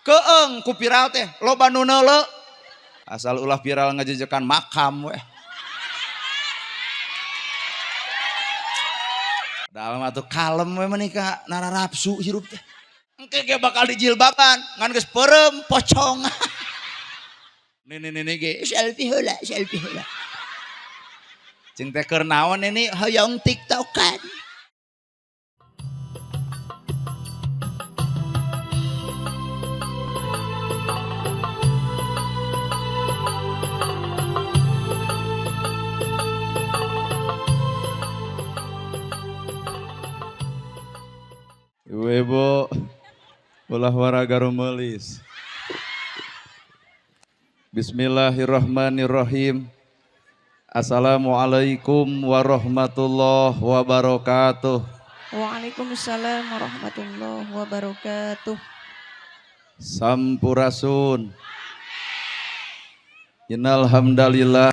Keeng ku viral teh loba nu neuleu. Asal ulah viral ngajejekan makam weh. Padahal mah tuh kalem we menikah nararapsu hirup teh. Engke ge bakal dijilbaban ngan geus peureum pocong. Nini-nini ge selfie heula, selfie heula. Jeung teh keur naon nini hoyong tiktokan. Ibu-ibu ulah waraga rumelis. Bismillahirrahmanirrahim. Assalamualaikum warahmatullahi wabarakatuh. Waalaikumsalam warahmatullahi wabarakatuh. Sampurasun. Innal hamdalillah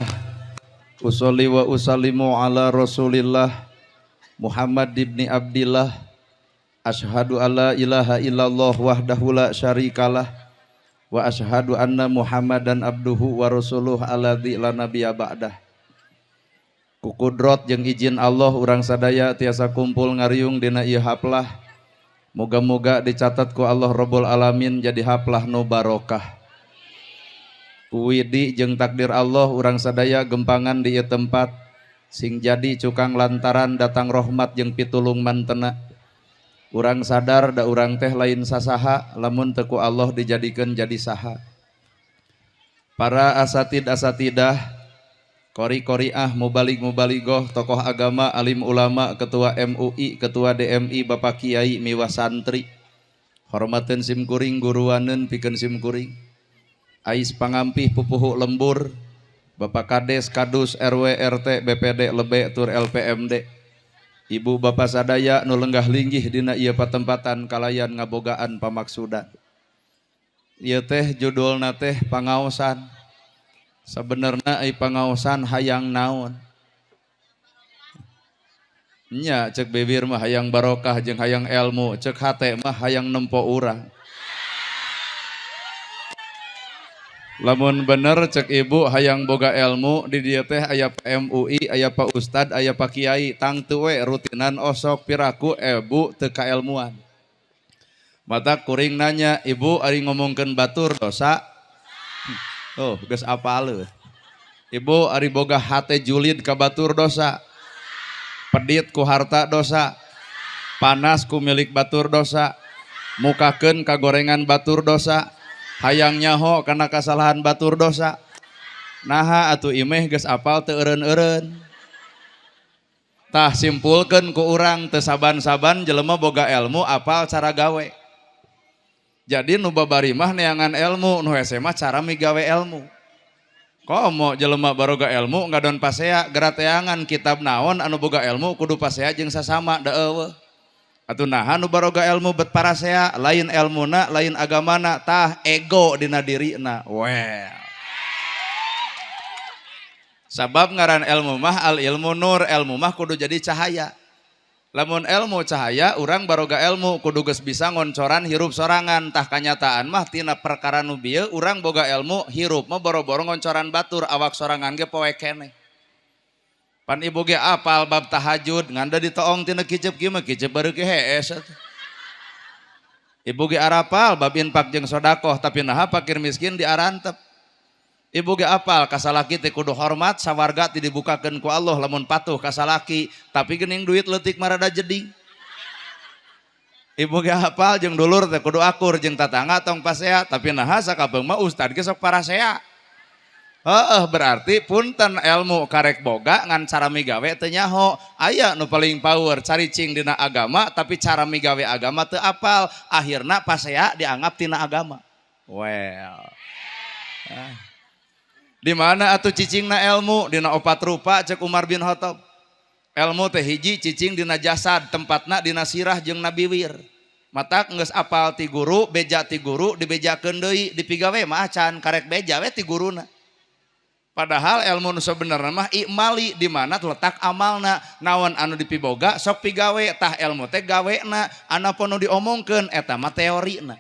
usolli wa usallimu ala Rasulillah Muhammad ibni Abdillah. Asyhadu alla ilaha illallah wahdahu la syarikalah wa asyhadu anna Muhammadan abduhu wa rasuluh alladzi la nabiyya ba'dah. Ku kudrot jeung izin Allah urang sadaya tiasa kumpul ngariung dina ieu haplah. Moga-moga dicatat ku Allah Rabbul Alamin jadi haplah nu barokah. Ku widi jeung takdir Allah urang sadaya gempangan di ieu tempat sing jadi cukang lantaran datang rahmat jeung pitulung mantena. Urang sadar da urang teh lain sasaha lamun teu ku Allah dijadikeun jadi saha. Para asatid asatidah, kori-koriah, mubalig-mubaligoh, tokoh agama, alim ulama, ketua MUI, ketua DMI, bapak kiai, miwah santri. Hormateun sim kuring, guruaneun pikeun sim kuring. Ais pangampih pupuhu lembur, bapak kades, kadus, RW, RT, BPD, lebe, tur LPMD. Ibu bapak sadaya nu lenggah linggih dina ieu patempatan kalayan ngabogaan pamaksudan. Ieu teh judulna teh pangaosan. Sabenerna ai pangaosan hayang naon? Nya cek bibir mah hayang barokah jeung hayang ilmu, cek hate mah hayang nempo urang. Lamun bener cek ibu hayang boga ilmu di dieu teh aya Pak MUI, aya Pak Ustad, aya Pak Kiai, tangtu we rutinan osok piraku ibu teu kaelmuan. Mata kuring nanya, ibu ari ngomongkeun batur dosa? Oh, geus apal. Ibu ari boga hate julid ka batur dosa. Pedit ku harta dosa. Panas ku milik batur dosa. Mukakeun ka gorengan batur dosa. Hayang nyaho kana kasalahan batur dosa. Naha atuh imeh geus apal teu eureun-eureun. Tah simpulkeun ku urang teu saban-saban jelema boga ilmu apal cara gawe. Jadi nu babari mah neangan ilmu, nu hese mah cara migawe ilmu. Komo jelema baroga ilmu ngadon pasea gerateangan kitab naon anu boga ilmu kudu pasea jeung sasama da eueuh. Atuh naha nu baroga ilmu bet parasea lain elmuna lain agamana tah ego dina dirina. Well. Sabab ngaran ilmu mah al ilmu nur, ilmu mah kudu jadi cahaya. Lamun ilmu cahaya, urang baroga ilmu kudu geus bisa ngoncoran hirup sorangan. Tah kanyataan mah tina perkara nu bieu urang boga ilmu hirup mah boro-boro ngoncoran batur awak sorangan ge poek keneh. Pan ibu ge apal bab tahajud ngan da ditoong tina kicep kieu mah kicep baru ge hees atuh. Ibu ge arapal bab infak jeung sodakoh tapi naha pakir miskin diarantep. Ibu ge apal kasalaki teh kudu hormat sawarga teh dibukakeun ku Allah lamun patuh kasalaki tapi geuning duit leutik mah rada jeding. Ibu ge apal jeung dulur teh kudu akur jeung tatangga tong pasea tapi naha sakabeung mah ustad ge sok parasea. Heeh, berarti punten ilmu karek boga ngan cara migawe teu nyaho. Aya nu paling power caricing dina agama tapi cara migawe agama teu apal, akhirna pasea dianggap tina agama. Well. Ah. Di mana atuh cicingna ilmu? Dina opat rupa cek Umar bin Khattab. Ilmu teh hiji cicing dina jasad, tempatna dina sirah jeung nabiwir. Matak geus apal ti guru, beja ti guru, dibejakeun deui, dipigawe mah acan karek beja we ti guruna. Padahal ilmu nu sabenerna mah ikmali di mana letak amalna, naon anu dipiboga sok pigawe, tah ilmu teh gawena, anapun nu diomongkeun eta mah teorina.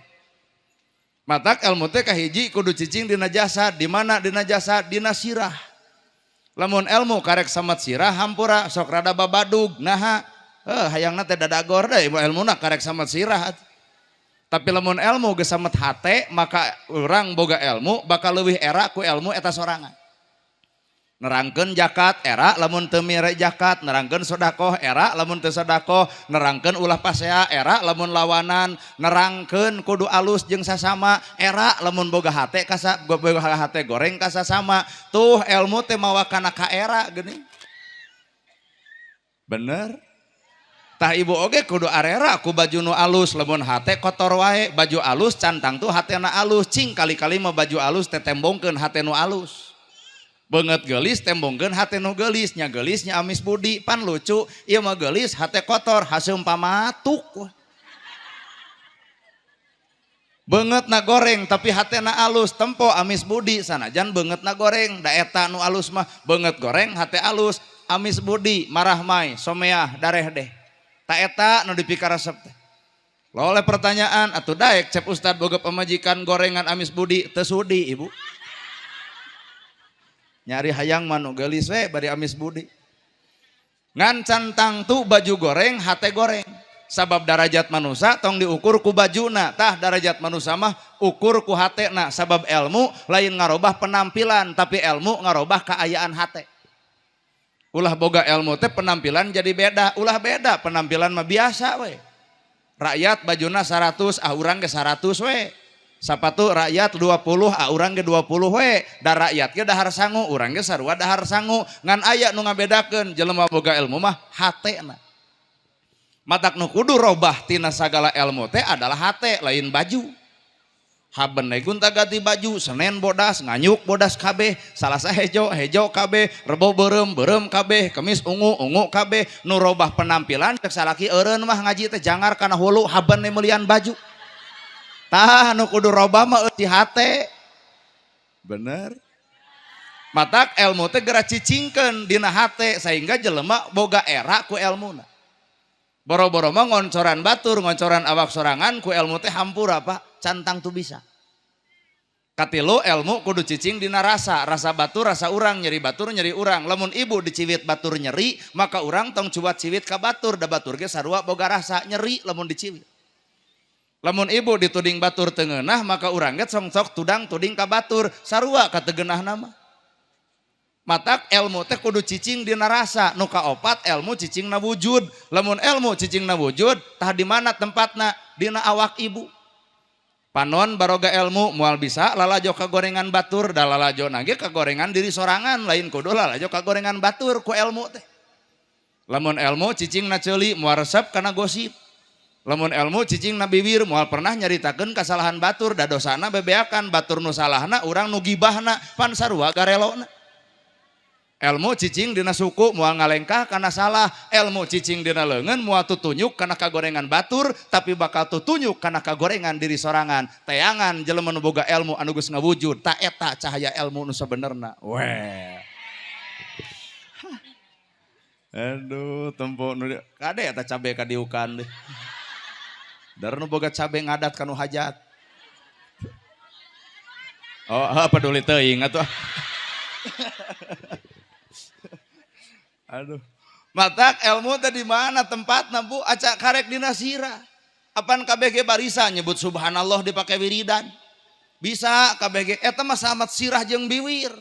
Matak ilmu teh kahiji kudu cicing dina jasad. Di mana dina jasad? Dina sirah. Lamun ilmu karek samet sirah hampura sok rada babadug naha hayangna teh dadagor deui ilmuna karek samet sirah. Tapi lamun ilmu geus samet hate maka urang boga ilmu bakal leuwih era ku ilmu eta sorangan. Nerangkeun zakat era lamun teu mere zakat, nerangkeun sedekah era lamun teu sedekah, nerangkeun ulah pasea era lamun lawanan, nerangkeun kudu alus jeung sasama era lamun boga hate kasa boga hate goreng ka sasama. Tuh ilmu teh mawa kana ka era geuning. Bener? Tah ibu oge kudu arera ku baju nu alus lamun hate kotor wae, baju alus cantang tuh hatena alus, cing kali-kali mah baju alus teh tembongkeun hate nu alus. Beungeut geulis tembongkeun hate nu geulis, nya geulis nya amis budi, pan lucu, ieu mah geulis hate kotor, haseum pamatuk. Beungeut na goreng tapi hatena alus, tempo amis budi sanajan beungeut na goreng, da eta nu alus mah beungeut goreng hate alus, amis budi marah mai someah dareh deh. Ta eta nu dipikaresep teh. Oleh pertanyaan atuh daek cep ustad boga pamajikan gorengan amis budi teu sudi ibu. Nyari hayang mah nu geulis we bari amis budi. Ngan cantang tu baju goreng hate goreng. Sabab darajat manusia tong diukur ku bajuna, tah darajat manusia mah ukur ku hatena. Sabab ilmu lain ngarobah penampilan tapi ilmu ngarobah kaayaan hate. Ulah boga ilmu teh penampilan jadi beda, ulah beda penampilan mah biasa we. Rakyat bajuna 100, ah urang ge 100 we. Sapatu rakyat 20, ah urang ge 20 we. Da rakyat ge dahar sangu, urang ge sarua dahar sangu. Ngan aya nu ngabedakeun jelema boga ilmu mah hatena. Matak nu kudu robah tina sagala ilmu teh adalah hate lain baju. Haben we gonta ganti baju, Senin bodas, nganyuk bodas kabeh, Salasa hejo, hejo kabeh, Rebo beureum, beureum kabeh, Kemis ungu, ungu kabeh. Nu robah penampilan cek salaki eureun mah ngaji teh jangar kana hulu haben we meulian baju. Tah nu kudu robah mah eueuh hate. Bener? Matak ilmu teh geura cicingkeun dina hate sehingga jelema boga era ku elmuna. Boro-boro mah ngoncoran batur, ngoncoran awak sorangan ku ilmu teh hampura Pak, cantang tuh bisa. Katilu ilmu kudu cicing dina rasa, rasa batur rasa urang, nyeri batur nyeri urang. Lamun ibu diciwit batur nyeri, maka urang tong cuat ciwit ka batur, da batur ge sarua boga rasa nyeri lamun diciwit. Lamun ibu dituding batur teu ngeunah, maka urang ge sok-sok tudang tuding ka batur, sarua ka teu geunah nama. Matak ilmu teh kudu cicing dina rasa, nu kaopat ilmu cicing na wujud. Lamun ilmu cicing na wujud, tah di mana tempatna? Dina awak ibu. Panon baroga ilmu moal bisa lalajo kagorengan batur, da lalajo nage kagorengan diri sorangan, lain kudu lalajo kagorengan batur ku ilmu teh. Lamun ilmu cicing na ceuli moal resep kana gosip. Lamun ilmu cicing na bibir moal pernah nyaritakeun kasalahan batur, da dosana bebeakan batur nu salahna urang nu gibahna pan sarua garelona. Ilmu cicing dina suku moal ngalengkah kana salah, ilmu cicing dina leungeun moal tutunyuk kana kagorengan batur, tapi bakal tutunyuk kana kagorengan diri sorangan. Teangan jelema nu boga ilmu anu geus ngawujud, ta eta cahaya ilmu nu sabenerna. Weh. Aduh, tempo nu kade eta cabe kadiukan deh. Dar nu boga cabe ngadat kanu hajat. Oh, peduli teuing atuh. Aduh. Matak ilmu teh di mana tempatna Bu? Acak karek dina sirah. Apan KBG barisa nyebut subhanallah dipake wiridan. Bisa KBG eta mah samat sirah jeung biwir.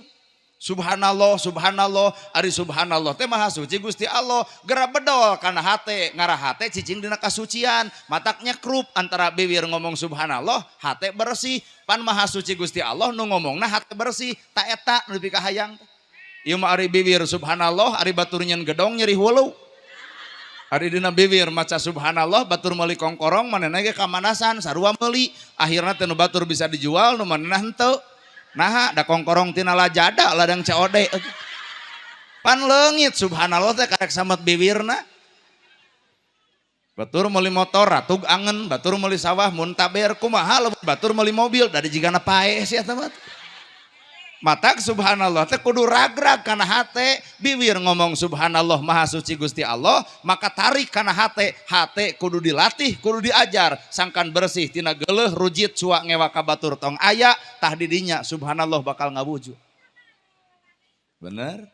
Subhanallah, subhanallah, ari subhanallah teh maha suci Gusti Allah. Geura bedol kana hate, ngarah hate cicing dina kasucian. Mataknya krup antara bibir ngomong subhanallah, hate bersih. Pan maha suci Gusti Allah nu ngomongna hate bersih, ta eta nu dipikahayang teh. Ieu mah ari bibir subhanallah, ari batur nyen gedong nyeri hulu. Ari dina bibir maca subhanallah, batur meuli kongkorong manehna ge kamanasan sarua meuli. Akhirna teh nu batur bisa dijual nu manehna henteu. Naha da kongkorong tina lajada ladang COD. Pan leungit subhanallah teh karek samet bibirna. Batur meuli motor ratug angen, batur meuli sawah muntaber kumaha lamun batur meuli mobil dari jigana paeh sia teh mah. Matak subhanallah teh kudu ragrag kana hate, biwir ngomong subhanallah maha suci Gusti Allah, maka tarik kana hate, hate kudu dilatih, kudu diajar, sangkan bersih tina geuleuh rujit cuak ngewa ka batur tong aya, tah didinya subhanallah bakal ngawujud. Bener?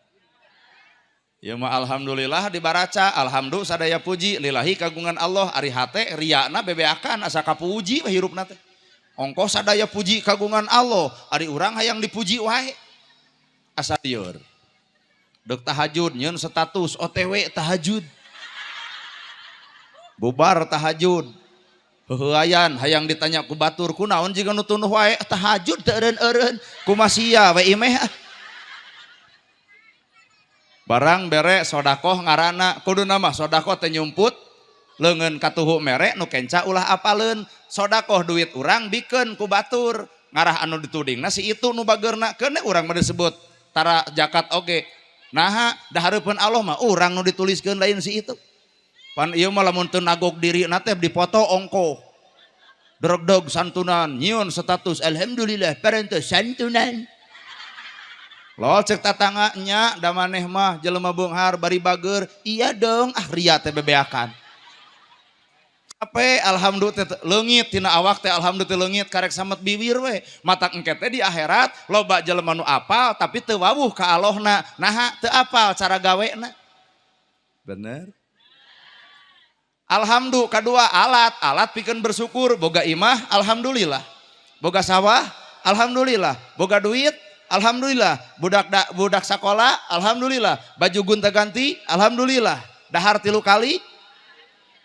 Ya mah alhamdulillah dibaraca, alhamdulillah sadaya puji lillahi kagungan Allah, ari hate riana bebeakan asa kapuji we hirupna teh. Ongkoh sadaya puji kagungan Allah, ari urang hayang dipuji wae. Asa lieur. Dek tahajud nyeun status OTW tahajud. Bubar tahajud. Heuheuayan hayang ditanya ku batur kunaon jiga nu tunduh wae tahajud teu eureun-eureun kumaha we imeh ah. Barang bere sodakoh ngarana kuduna mah sodakoh teh nyumput leungeun katuhu mere nu kenca ulah apaleun sodakoh duit urang bikeun ku batur ngarah anu ditudingna si itu nu bageurna keun urang mah disebut tara zakat oge naha da hareupeun Allah mah urang nu dituliskeun lain si itu pan ieu mah lamun teu nagog dirina teh dipoto ongkoh dregdeg santunan nyieun status alhamdulillah parantos santunan. Lol cek tatangga nya da maneh mah jelema beunghar bari bager iya dong ah ria teh bebeakan. Capek alhamdulillah teh leungit tina awak teh alhamdulillah teh leungit karek samet biwir we. Matak engke teh di akhirat loba jelema nu apal tapi teu wawuh ka Allahna. Naha teu apal cara gawena. Bener? Alhamdulillah kadua alat, alat pikeun bersyukur boga imah alhamdulillah. Boga sawah alhamdulillah, boga duit alhamdulillah, budak sekolah alhamdulillah, baju gonta ganti alhamdulillah, dahar 3 kali.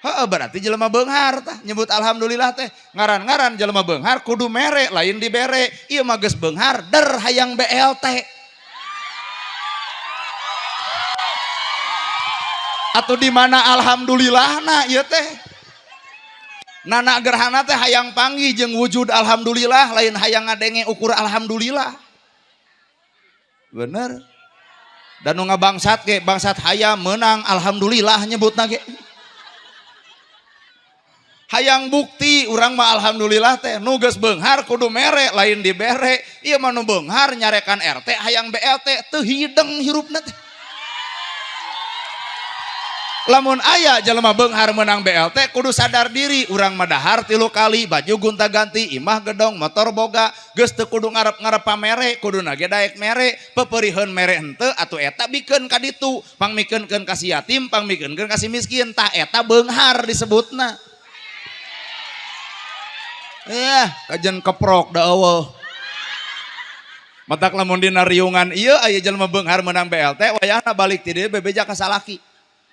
Heeh, berarti jelema beunghar tah nyebut alhamdulillah teh. Ngaran-ngaran jelema beunghar kudu mere lain dibere. Ieu mah geus beunghar der hayang BLT. Atau di mana alhamdulillahna ieu teh? Nana gerhana teh hayang panggih jeung wujud alhamdulillah lain hayang ngadenge ukur alhamdulillah. Bener? Dan nu ngabangsat ge bangsat hayam menang alhamdulillah nyebutna ge. Hayang bukti urang mah alhamdulillah teh nu geus beunghar kudu mere lain dibere. Ieu mah nu beunghar nyarekan RT hayang BLT teu hideng hirupna teh. Lamun aya jelema beunghar menang BLT kudu sadar diri urang mah dahar 3 kali baju gonta-ganti imah gedong motor boga geus teu kudu ngarep-ngarep pamere kuduna ge daek mere peperiheun mere henteu atuh eta bikeun ka ditu pangmikeunkeun ka si yatim pangmikeunkeun ka si miskin tah eta beunghar disebutna. Kajen keprok da eueuh. Matak lamun dina riungan ieu aya jelema beunghar menang BLT wayahna balik ti dieu bebeja ka salaki.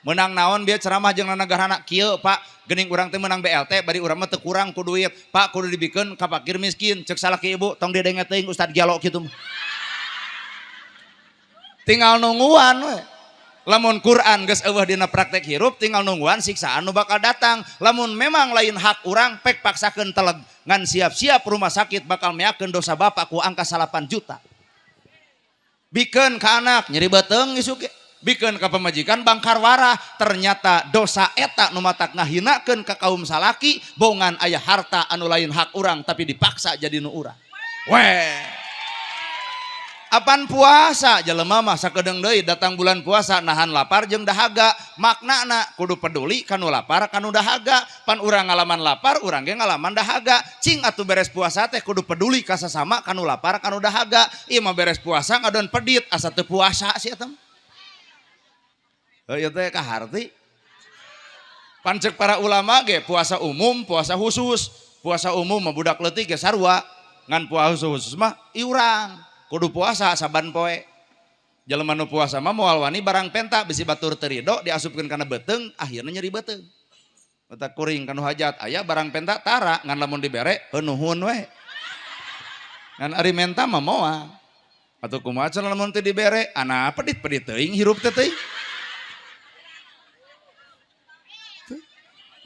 Menang naon bieu ceramah jeung nanagarana kieu Pak geuning urang teh menang BLT bari urang mah teu kurang ku duit Pak kudu dibikeun ka fakir miskin cek salaki ibu tong didenge teuing Ustad Gialo kitu mah. Tinggal nungguan we. Lamun Quran geus eueuh dina praktek hirup tinggal nungguan siksaan nu bakal datang. Lamun memang lain hak urang pek paksakeun teleg ngan siap-siap rumah sakit bakal meakeun dosa bapak ku angka 8 juta. Bikeun ka anak nyeri beuteung isuk ge. Bikeun ka pamajikan bangkar warah ternyata dosa eta nu matak ngahinakeun ka kaum salaki bongan aya harta anu lain hak urang tapi dipaksa jadi nu urang. Weh. Apan puasa jelema mah sakedeung deui datang bulan puasa nahan lapar jeung dahaga maknana kudu peduli kanu lapar kanu dahaga pan urang ngalaman lapar urang ge ngalaman dahaga cing atuh beres puasa teh kudu peduli ka sasama kanu lapar kanu dahaga ieu mah beres puasa ngadon pedit asa teu puasa si eta mah. Heuh ieu teh kaharti pan ceuk para ulama ge puasa umum puasa khusus puasa umum mah budak leutik ge sarua ngan puasa khusus mah iurang kudu puasa saban poe. Jelema nu puasa mah moal wani barang penta bisi batur teu rido diasupkeun kana beuteung akhirna nyeri beuteung. Mata kuring kanu hajat aya barang penta tara ngan lamun dibere heunuhun we. Ngan ari menta mah moal. Atuh kumaha cenah lamun teu dibere ana pedit-pedit teuing hirup teh teuing.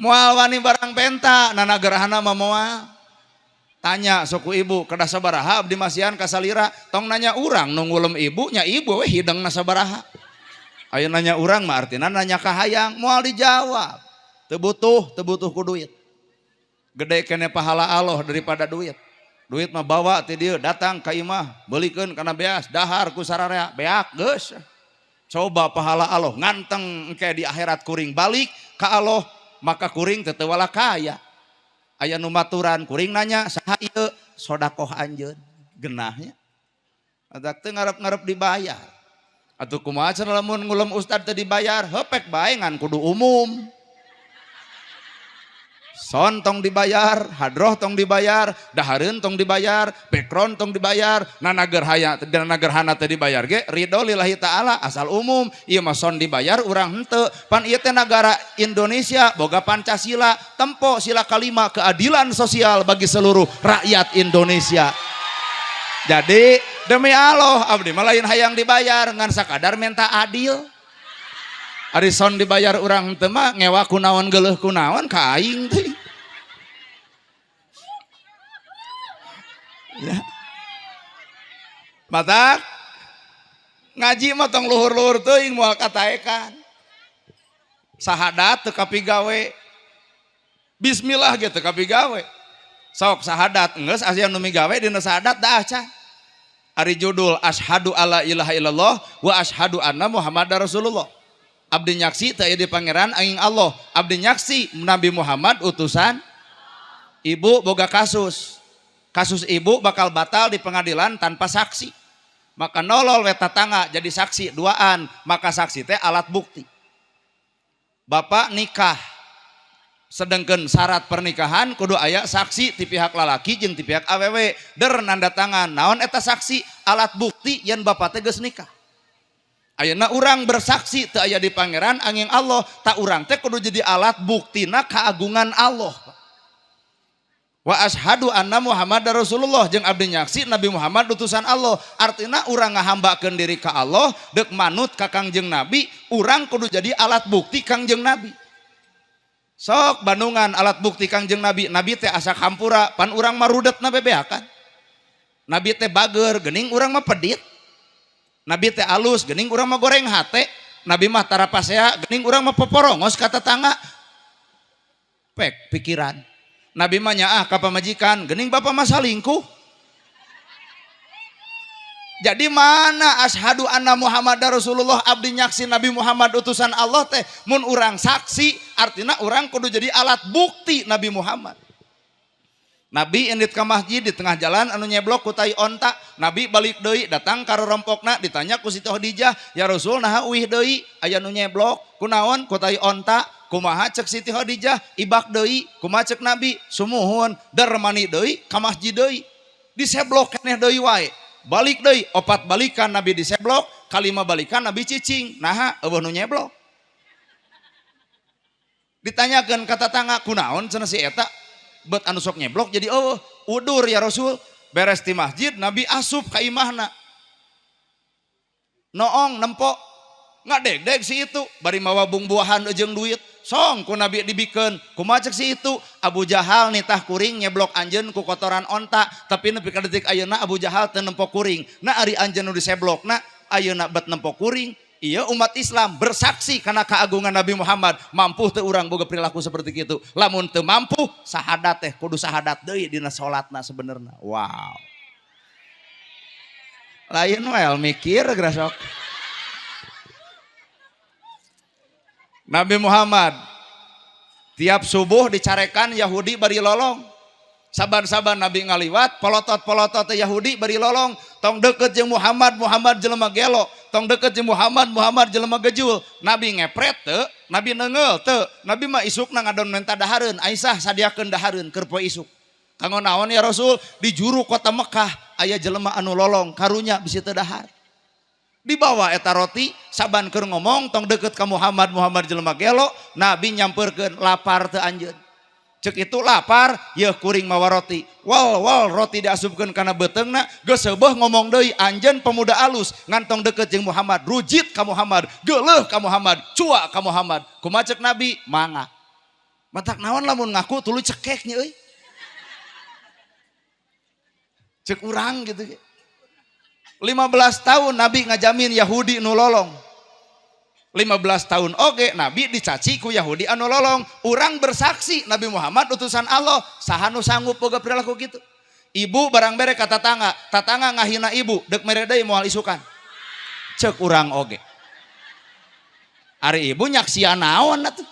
Moal wani barang penta nana gerhana mah moal. Tanya sok ku ibu kedah sabaraha abdi masihan ka salira tong nanya urang nu ngulem ibu nya ibu we hidengna sabaraha. Aya nanya urang mah artina nanya ka hayang moal dijawab. Teu butuh, teu butuh ku duit. Gede kene pahala Allah daripada duit. Duit mah bawa ti dieu datang ka imah, beulikeun kana beas, dahar ku sararea, beak geus. Coba pahala Allah nganteng engke di akhirat kuring balik ka Allah, maka kuring teu teu kaya. Aya nu maturan kuring nanya saha ieu sodakoh anjeun genahnya. Adak teu ngarep-ngarep dibayar. Atuh kumaha cenah lamun ngulem ustad teu dibayar, hepek bae ngan kudu umum. Son tong dibayar, hadroh tong dibayar, dahareun tong dibayar, background tong dibayar, nanager haya nanager hana teu dibayar ge ridho lillahi taala asal umum. Ieu mah son dibayar urang henteu. Pan ieu teh nagara Indonesia boga Pancasila, tempo sila kalima keadilan sosial bagi seluruh rakyat Indonesia. Jadi demi Allah abdi mah lain hayang dibayar ngan sakadar minta adil. Ari son dibayar urang henteu mah ngewa kunaon geuleuh kunaon ka aing teh. Ya. Matak ngaji mah tong luhur-luhur teuing moal kataekan. Sahadat teu kapigawe. Bismillah ge teu kapigawe. Sok sahadat geus aya nu migawe dina sahadat dah acan. Ari judul asyhadu alla ilaha illallah wa asyhadu anna Muhammadar Rasulullah. Abdi nyaksi teu aya di pangeran angin Allah. Abdi nyaksi Nabi Muhammad utusan. Ibu boga kasus. Kasus ibu bakal batal di pengadilan tanpa saksi. Maka nolol we tatangga jadi saksi duaan, maka saksi teh alat bukti. Bapak nikah. Sedangkan syarat pernikahan kudu aya saksi ti pihak lalaki jeung ti pihak awewe. Der nanda tangan. Naon eta saksi? Alat bukti yen bapak teh geus nikah. Ayeuna urang bersaksi teu aya di pangeran angin Allah, tak urang teh kudu jadi alat buktina keagungan Allah. Wa asyhadu anna Muhammadar Rasulullah jeung abdi nyaksi Nabi Muhammad utusan Allah. Artina urang ngahambakeun diri ka Allah deuk manut ka Kangjeng Nabi, urang kudu jadi alat bukti Kangjeng Nabi. Sok Bandungan alat bukti Kangjeng Nabi, Nabi teh asa hampura, pan urang mah rudetna bebeakan. Nabi teh bager, geuning urang mah pedit. Nabi teh alus, geuning urang mah goreng hate. Nabi mah tarapasea, geuning urang mah poporongos ka tetangga. Pek pikiran. Nabi mah nyaah ka pamajikan, geuning bapak mah salingkuh. Jadi mana asyhadu anna Muhammadar Rasulullah abdi nyaksi Nabi Muhammad utusan Allah teh mun urang saksi artinya urang kudu jadi alat bukti Nabi Muhammad. Nabi indit ka masjid di tengah jalan anu nyeblok ku tai onta, Nabi balik deui datang ka rorompokna ditanya ku Siti Khadijah, "Ya Rasul naha uih deui aya nu nyeblok kunaon ku tai onta?" Kumaha cek Siti Khadijah, ibak deui, kumaha cek Nabi, sumuhun, dermani deui ka masjid deui. Diseblok keneh deui wae. Balik deui, opat balikan Nabi diseblok, kalima balikan Nabi cicing. Naha eueuh nu nyeblok. Ditanyakeun ka tatangga, kunaon cenah si eta bet anu sok nyeblok jadi eueuh. Udur ya Rasul, beres di masjid Nabi asup ka imahna. Noong nempo ngadeg-deg si itu bari mawa bungbuahan jeung duit. Song ku Nabi dibikeun, kumaha cek si itu? Abu Jahal nitah kuring nyeblok anjeun ku kotoran onta, tapi nepi ka detik ayeuna Abu Jahal teu nempo kuring. Na ari anjeun nu diseblokna ayeuna bet nempo kuring. Iya umat Islam bersaksi karena keagungan Nabi Muhammad, mampu teu urang boga perilaku seperti itu. Lamun teu mampu, sahadat teh kudu sahadat deui dina salatna sebenarna. Wow. Lain well mikir grasok. Nabi Muhammad tiap subuh dicarekan Yahudi bari lolong. Saban-saban Nabi ngaliwat, polotot-polotot Yahudi bari lolong. Tong deket jeung Muhammad, Muhammad jelema gelo. Tong deket jeung Muhammad, Muhammad jelema gejul. Nabi ngepret teu, Nabi neunggeul teu. Nabi mah isukna ngadon menta dahareun, Aisyah sadiakeun dahareun keur poe isuk. Kanggo naon ya Rasul? Di juru kota Mekah aya jelema anu lolong, karunya bisi teu dahar. Dibawa eta roti, saban keur ngomong tong deket ka Muhammad, Muhammad jelema gelo, Nabi nyamperkeun lapar teu anjeun. Cek itu lapar, yeuh kuring mawa roti. Wal wal roti diasupkeun kana beuteungna, geus seubeuh ngomong deui anjeun pemuda alus, ngan tong deket jeung Muhammad, rujit ka Muhammad, geuleuh ka Muhammad, cua ka Muhammad. Kumaha cek Nabi? Mangga. Matak naon lamun ngaku tuluy cekek nya euy. Cek urang gitu. 15 tahun Nabi ngajamin Yahudi nu lolong. 15 tahun oge Nabi dicaci ku Yahudi anu lolong. Urang bersaksi Nabi Muhammad utusan Allah, saha nu sanggup boga perilaku gitu. Ibu barang bere ka tatangga, tatangga ngahina ibu, dek mere deui moal isukan. Cek urang oge. Ari ibu nyaksian naon atuh?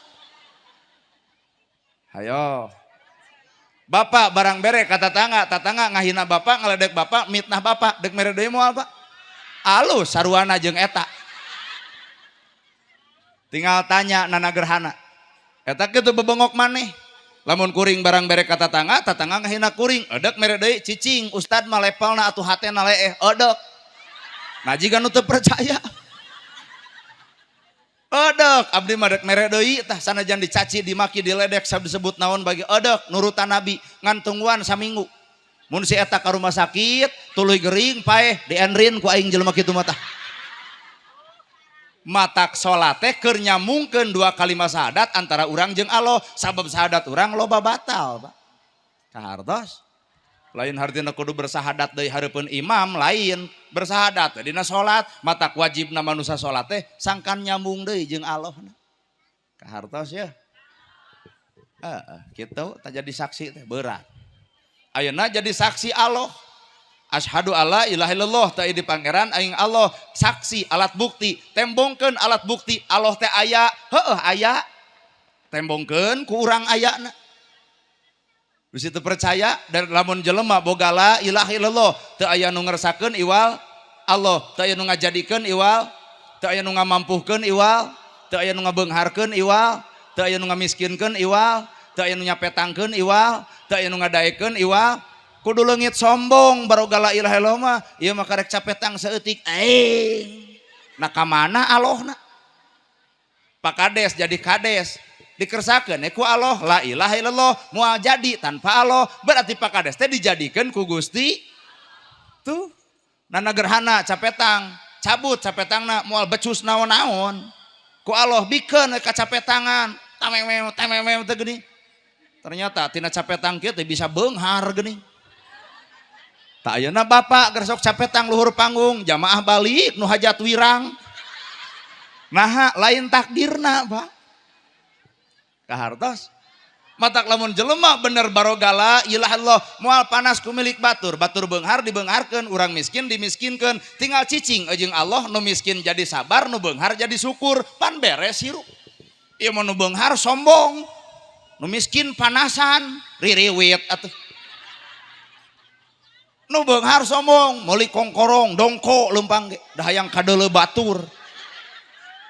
Hayo. Bapak barang bere ka tatangga, tatangga ngahina bapak, ngaledek bapak, mitnah bapak, dek mere deui moal, Pak? Alus saruana jeung eta. Tinggal tanya Nana Gerhana. Eta kitu bebengok maneh. Lamun kuring barang bere ka tatangga, tatangga ngahina kuring, edek mere deui cicing, ustad mah levelna atuh hatena leeh, edek. Nah jiga nu teu percaya. Edek, abdi mah dek mere deui tah sanajan dicaci, dimaki, diledek, disebut naon bagi edek, nurutan Nabi ngan tungguan saminggu. Mun si eta ka rumah sakit, tuluy gering paeh, dienrin ku aing jelema kitu mah tah. Matak salat teh keur nyambungkeun dua kalimat syahadat antara urang jeung Allah, sabab syahadat urang loba batal, Pak. Kahartos. Lain hartina kudu bersahadat deui hareupeun imam, lain. Bersahadat dina salat, matak wajibna manusia salat teh sangkan nyambung deui jeung Allah. Kahartos ya. Heeh, kitu tah jadi saksi teh berat. Ayeuna jadi saksi Allah. Asyhadu alla ilaha illallah tah di pangeran aing Allah, saksi alat bukti, tembongkeun alat bukti Allah teh aya, heueuh aya. Tembongkeun ku urang ayana. Bisi teu percaya dan lamun jelema boga la ilaha illallah teu aya nu ngersakeun iwal Allah, teu aya nu ngajadikeun iwal, teu aya nu ngamampuhkeun iwal, teu aya nu ngabeungharkeun iwal, teu aya nu ngamiskinkeun iwal, teu aya nu nyapetangkeun iwal, teu aya nu ngadaekeun iwal. Kudu leungit sombong baroga la ilaha illallah mah, ieu mah karek capetang saeutik aing. Nah ka mana Allahna? Pak Kades jadi kades dikersakeun ku Allah, la ilaha illallah moal jadi tanpa Allah, berarti Pak Kades teh dijadikeun ku Gusti tuh. Nana Gerhana capetang, cabut capetangna moal becus naon-naon. Ku Allah bikeun ka capetangan, tamemew tamemew teh geuning. Ternyata tina capetang kieu teh bisa beunghar geuning. Tak ayeuna bapak gersok capetang luhur panggung, jamaah balik nu hajat wirang. Naha lain takdirna, Pak. Kahartos. Matak lamun jelema bener baroga la ilaha illallah moal panas ku milik batur, batur beunghar dibeungharkeun, urang miskin dimiskinkeun, tinggal cicing jeung Allah, nu miskin jadi sabar, nu beunghar jadi syukur, pan beres hirup. Ieu mah nu beunghar sombong, nu miskin panasan, ririwit atuh. Nu beunghar sombong, meuli kongkorong, dongko leumpang ge, da hayang kadeuleu batur.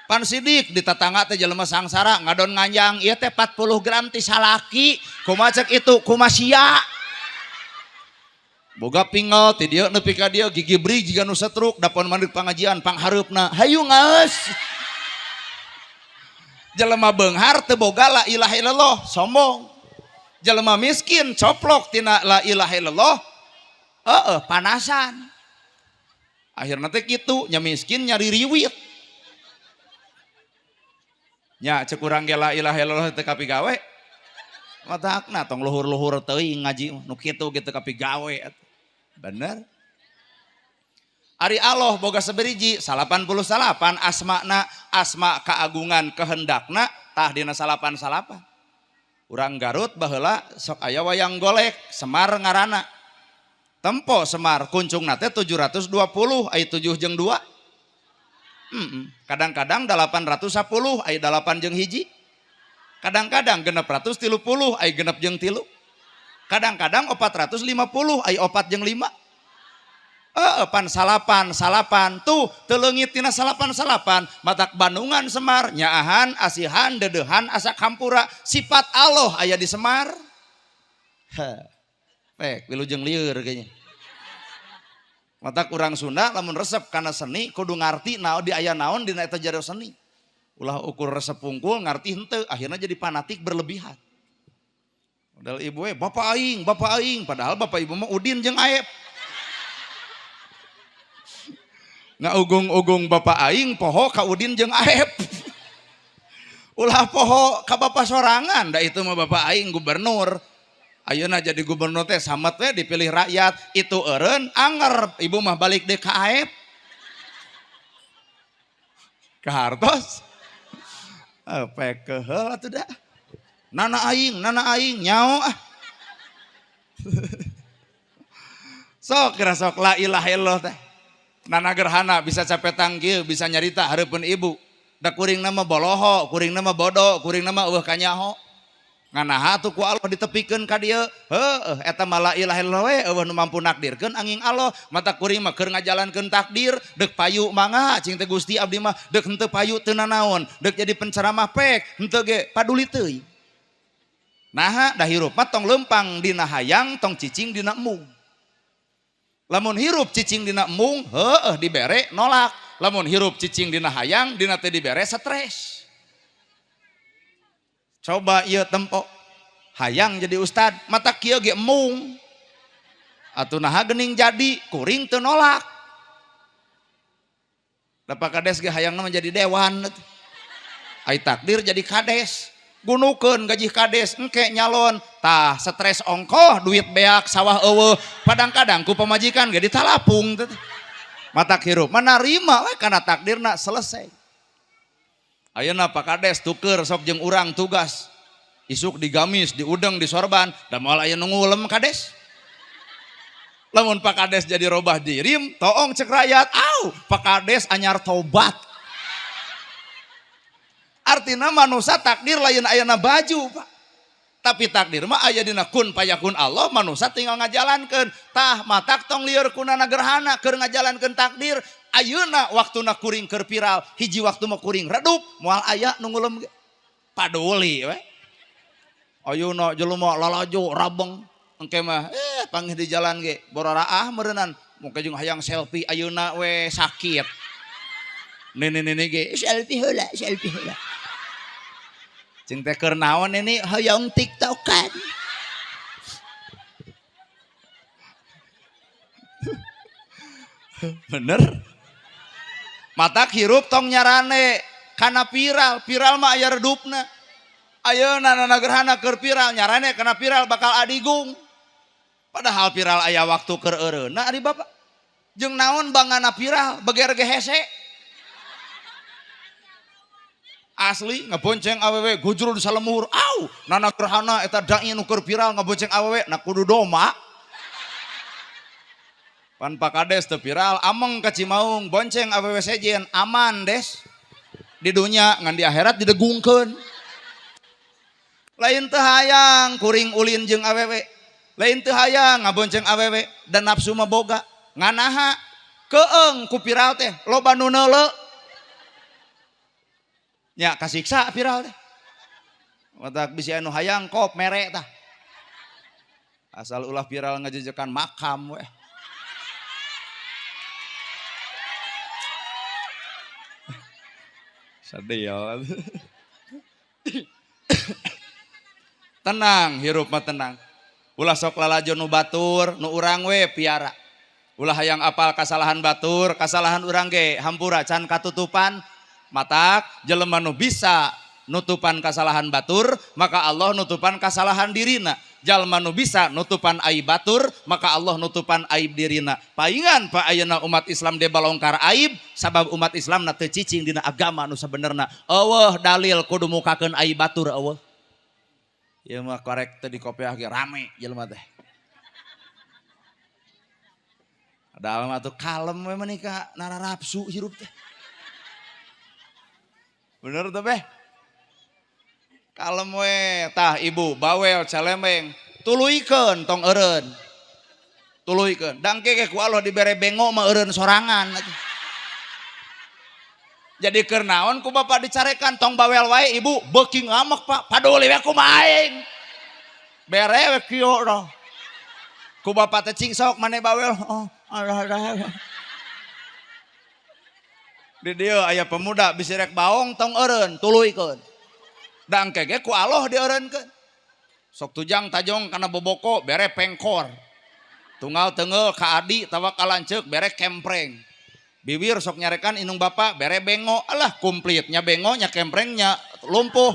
Pan sidik di tetangga teh jelema sangsara ngadon nganjang, ieu teh 40 gram ti salaki, kumaha cek itu, kumaha sia. Boga pingel ti dieu nepi ka dieu gigi brig jiga nu setruk, dapon mandek pangajian panghareupna, hayu ngaeus. Jelema beunghar teu boga la ilaha illallah, sombong. Jelema miskin coplok tina la ilaha illallah, heeh panasan. Akhirna teh kitu, nya miskin nyari riwit. Nya cek urang ge la ilaha illallah teu kapigawe. Matakna tong luhur-luhur teuing ngaji nu kitu ge teu kapigawe atuh. Bener? Ari Allah boga saberiji 88 asmana, asma keagungan kehendakna tah dina 88. Urang Garut baheula sok aya wayang golek Semar ngaranna. Tempo Semar kuncungna teh 720 aya 7 jeung 2. Kadang-kadang 810 aya 8 jeung hiji. Kadang-kadang 630 aya genep jeung 3. Kadang-kadang 450 aya 4 jeung 5. Pan salapan salapan tuh teu leungit tina salapan salapan, matak Bandungan Semar nyaahan asihan dedehan asa kampura, sifat Allah aya di Semar. Heh. Pek wilujeng lieur kayaknya. Matak urang Sunda lamun resep kana seni kudu ngarti naon di aya naon dina eta jero seni. Ulah ukur resep pungkul ngarti henteu, akhirnya jadi fanatik berlebihan. Modal ibu we bapak aing, padahal bapak ibu mah Udin jeung Aep. Ngaugung-ugung bapak aing poho ka Udin jeung Aep. Ulah poho ka bapak sorangan, da itu mah bapak aing gubernur. Ayeuna jadi gubernur teh samet we dipilih rakyat, itu eureun anger, ibu mah balik deui ka Aep. Ka hartos. Pekeheul atuh da. Nana aing nyao ah. Sok kira sok la ilaha illallah teh. Nana gerhana bisa capek tangkil, bisa nyarita hareupeun ibu. Da kuring nama boloho, kuring nama bodoh, kuring nama eueuh kanyaho. Nganaha tuh ku Allah ditepikeun ka dieu. Heueuh eta mah la ilaha illallah we eueuh nu mampu nakdirkeun angin Allah. Mata kuring mah keur ngajalankeun takdir, deuk payu mangga cing teh Gusti abdi mah deuk henteu payu teu nanaon, deuk jadi penceramah pek, henteu ge paduli teuing. Naha da hirup mah tong leumpang dina hayang, tong cicing dina embung. Lamun hirup cicing dina embung, heueuh dibere nolak. Lamun hirup cicing dina hayang, dina teu dibere stres. Coba ieu tempo hayang jadi ustad, mata kieu ge embung. Atuh naha geuning jadi, kuring teu nolak. Da Pak Kades ge hayangna mah jadi dewan. Ai takdir jadi kades. Gunukeun gaji kades engke nyalon, tah stres ongkoh duit beak sawah eueuh, padang-kadang ku pamajikan ge ditalapung teh. Matak hirup mah narima we kana takdirna selesai. Ayeuna Pak Kades tuker sok jeung urang tugas. Isuk digamis, diudeng, disorban, da moal aya nu ngulem kades. Lamun Pak Kades jadi robah dirim, toong cek rakyat, au Pak Kades anyar tobat. Artina manusia takdir lain ayana baju Pak. Tapi takdir mah aya dina kun payakun Allah, manusia tinggal ngajalankeun. Tah matak tong lieur kunana gerhana keur ngajalankeun takdir. Ayeuna waktuna kuring keur viral, hiji waktu mah kuring redup, moal aya nu ngulem ge. Paduli we. Ayeuna jelema lalajo rabeng, engke mah panggih di jalan ge bororaah meureunnan, mungkin jeung hayang selfie ayeuna we sakit. Nini-nini ge selfie heula, selfie heula. Cing teh keur naon ini hoyong tiktokan. Bener? Matak hirup tong nyarane kana viral, viral mah aya redupna. Ayeuna nana gerhana keur viral nyarane kana viral bakal adigung. Padahal viral aya waktu keur eureunna ari bapak. Jeung naon bangana viral beger ge hese. Asli ngebonceng awewe gujrul di salemur. Au, nana gerhana eta dai nu keur viral ngebonceng awewe na kudu doma. Pan Pak Kades teu viral, ameng ka Cimaung bonceng awewe sejen aman des. Di dunya ngan di akhirat didegungkeun. Lain teu hayang kuring ulin jeung awewe. Lain teu hayang ngabonceng awewe dan nafsu mah boga. Nganaha keeng ku viral teh loba nu neuleu. Nya kasiksa viral teh. Matak bisi anu hayang kop mere tah. Asal ulah viral ngajejekan makam weh. Sedih ya. Tenang, hirup mah tenang. Ulah sok lalajo nu batur, nu urang we piara. Ulah hayang apal kasalahan batur, kasalahan urang ge hampura can katutupan. Matak jelema nu bisa nutupan kasalahan batur, maka Allah nutupan kasalahan dirina. Jalma nu bisa nutupan aib batur, maka Allah nutupan aib dirina. Paingan pak ayeuna umat Islam de balongkar aib, sabab umat Islam na teu cicing dina agama nu sabenerna. Eueuh dalil kudu mukakeun aib batur eueuh. Ieu mah korek teu dikopiah ge rame jelema teh. Padahal mah tuh kalem we menikah nararapsu hirup teh. Bener tuh beh? Kalem we, tah ibu bawel calemeng, tuluykeun tong eureun. Tuluykeun. Dangke ge ku Allah dibere bengo mah eureun sorangan. Jadi keur naon ku bapak dicarekan tong bawel wae ibu beuki ngamek Pak, paduli we kumaha aing. Bere we kieu roh. Ku bapak teh cing sok mane bawel. Oh, alah alah. Di dieu aya pemuda bisi rek baong tong eureun, tuluykeun. Dangke ge ku Allah dieureunkeun. Sok tujang tajong kana boboko bere pengkor. Tunggal teunggeul ka adi tawa ka lanceuk bere kempreng. Bibir sok nyarekan indung bapak bere bengo, alah kumplitnya bengo nya kemprengnya lumpuh.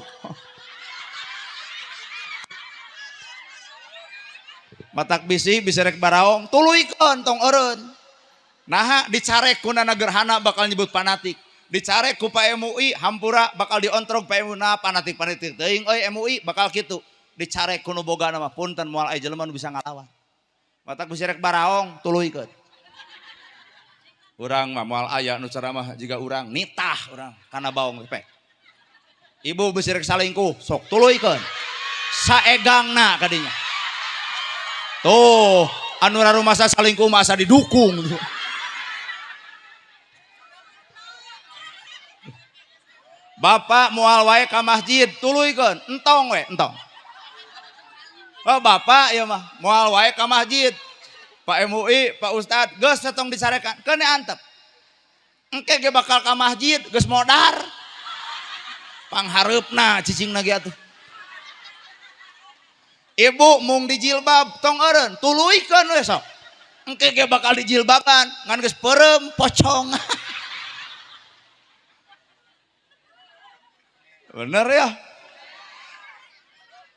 Matak bisi bisi rek baraong tuluykeun tong eureun. Naha dicarek ku nana gerhana bakal nyebut fanatik. Dicarek ku Pak MUI hampura bakal diontrog Pak MUI nah fanatik-fanatik teuing euy MUI bakal kitu. Dicarek ku nu boga mah punten moal aya jelema nu bisa ngalawan. Matak bisi rek baraong tuluykeun. Urang mah moal aya nu ceramah jiga urang nitah urang kana baong pek. Ibu bisi rek salingkuh sok tuluykeun. Saegangna kadinya. Tuh, anu rarumasa salingkuh mah asa didukung. Bapak moal wae ka masjid tuluykeun, entong we, entong. Oh, bapak ieu mah moal wae ka masjid. Pak MUI, Pak Ustad, geus tong dicarekan, keun antep. Engke ge bakal ka masjid geus modar. Panghareupna cicingna ge atuh. Ibu mung dijilbab tong eureun, tuluykeun we sok. Engke ge bakal dijilbaban ngan geus peureum pocong. Bener ya?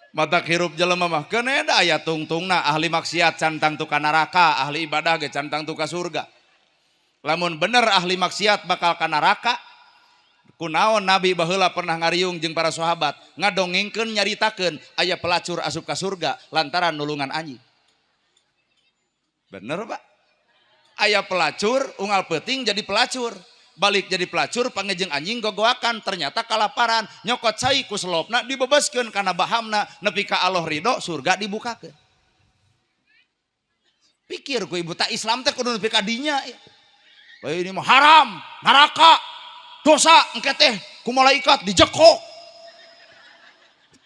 Mata hirup jelema mah keun da aya tungtungna ahli maksiat can tangtu ka neraka, ahli ibadah ge can tangtu ka surga. Lamun bener ahli maksiat bakal ka neraka, kunaon Nabi baheula pernah ngariung jeung para sahabat, ngadongengkeun nyaritakeun aya pelacur asup ka surga lantaran nulungan anjing. Bener Pak? Aya pelacur unggal peuting jadi pelacur. Balik jadi pelacur pangejeng anjing gogoakan ternyata kalaparan nyokot cai ku selopna dibebaskeun kana bahamna nepi ka Allah ridho surga dibukakeun. Pikir ku ibu tak Islam teh kudu nepi ka dinya. Bae ini mah haram, neraka, dosa engke teh ku malaikat dijekok.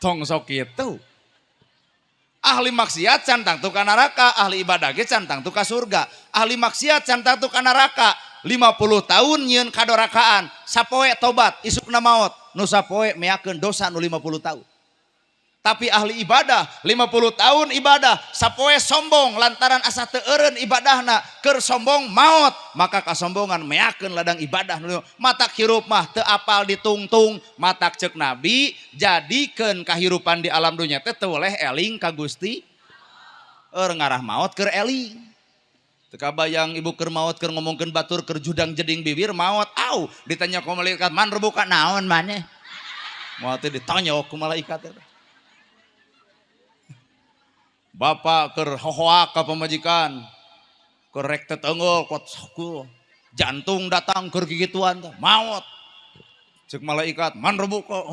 Tong sok kitu. Ahli maksiat can tangtu ka neraka, ahli ibadah ge can tangtu ka surga. Ahli maksiat can tangtu ka neraka. 50 tahun nyieun kadorakaan, sapoe tobat, isukna maot, nu sapoe meakeun dosa nu 50 tahun. Tapi ahli ibadah 50 tahun ibadah, sapoe sombong lantaran asa teu eureun ibadahna, keur sombong maot, maka kasombongan meakeun ladang ibadah nu matak hirup mah teu apal ditungtung, matak ceuk Nabi jadikeun kahirupan di alam dunya teh teu weleh eling ka Gusti. Eur ngarah maot keur eling. Teu kabayang ibu keur maot keur ngomongkeun batur keur judang jeding bibir maot au ditanya ku malaikat man rebuka naon maneh. Maot teh ditanya ku malaikat eta. Bapak keur hohoak ka pamajikan keur rek teteunggeul kuat saku jantung datang keur gigituan teh maot. Ceuk malaikat man rebuka.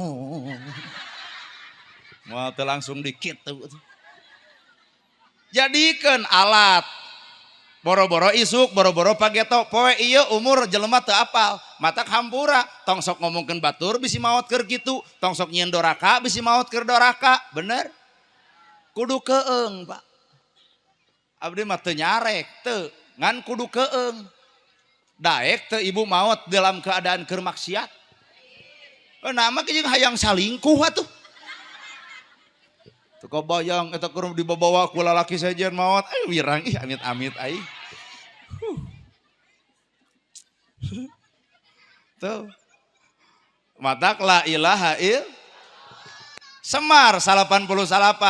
Maot teh langsung dikitu. Jadikeun alat boro-boro isuk, boro-boro pageto, poe ieu umur jelema teu apal, matak hampura, tong sok ngomongkeun batur bisi maot keur kitu, tong sok nyieun doraka bisi maot keur doraka, bener? Kudu keung, Pak. Abdi mah teu nyarek, teu, ngan kudu keung. Daek teu ibu maot dalam keadaan keur maksiat. Nama ge jeung hayang salingkuh atuh. Teu kabayang eta keur dibabawa ku lalaki sejen maot, eh wirang ih amit-amit aing. Tuh. Matak la ilaha il Semar 89,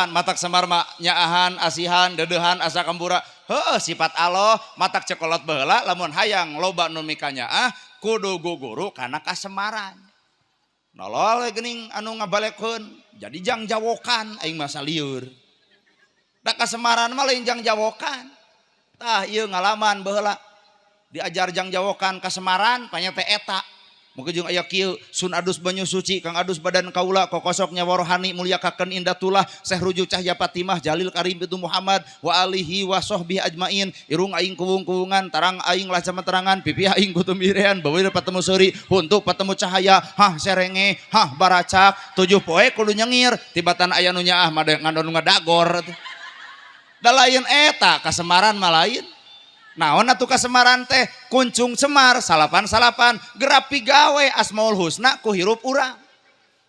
matak Semar mah nyaahan, asihan, dedehan, asa kambura. Heueuh sifat Allah, matak cekolot baheula lamun hayang loba nu mikanyaah kudu guguru kana kasemaran. Nolol geuning anu ngabalekeun jadi jang jawokan aing mah salieur. Da kasemaran mah lain jang jawokan. Tah ieu ngalaman baheula diajar jang jawokan kasemaran panya teh eta. Mungkin jeung aya kieu sun adus banyu suci kang adus badan kaula kokosok nyawa rohani mulyakakeun indatullah Syekh Ruju Cahya Fatimah Jalil Karim itu Muhammad wa alihi wa sahbihi ajmain irung aing kuwung-kuwungan tarang aing lacama terangan pipi aing kutumbirean bawir patemu seuri huntu patemu cahaya hah serenge hah baracak 7 poe kudu nyengir tibatan aya nu nyaah mah ngandon ngadagor da lain eta kasemaran mah lain. Naon atuh kasemaran teh kuncung semar salapan-salapan gerapi gawe asmaul husna ku hirup urang.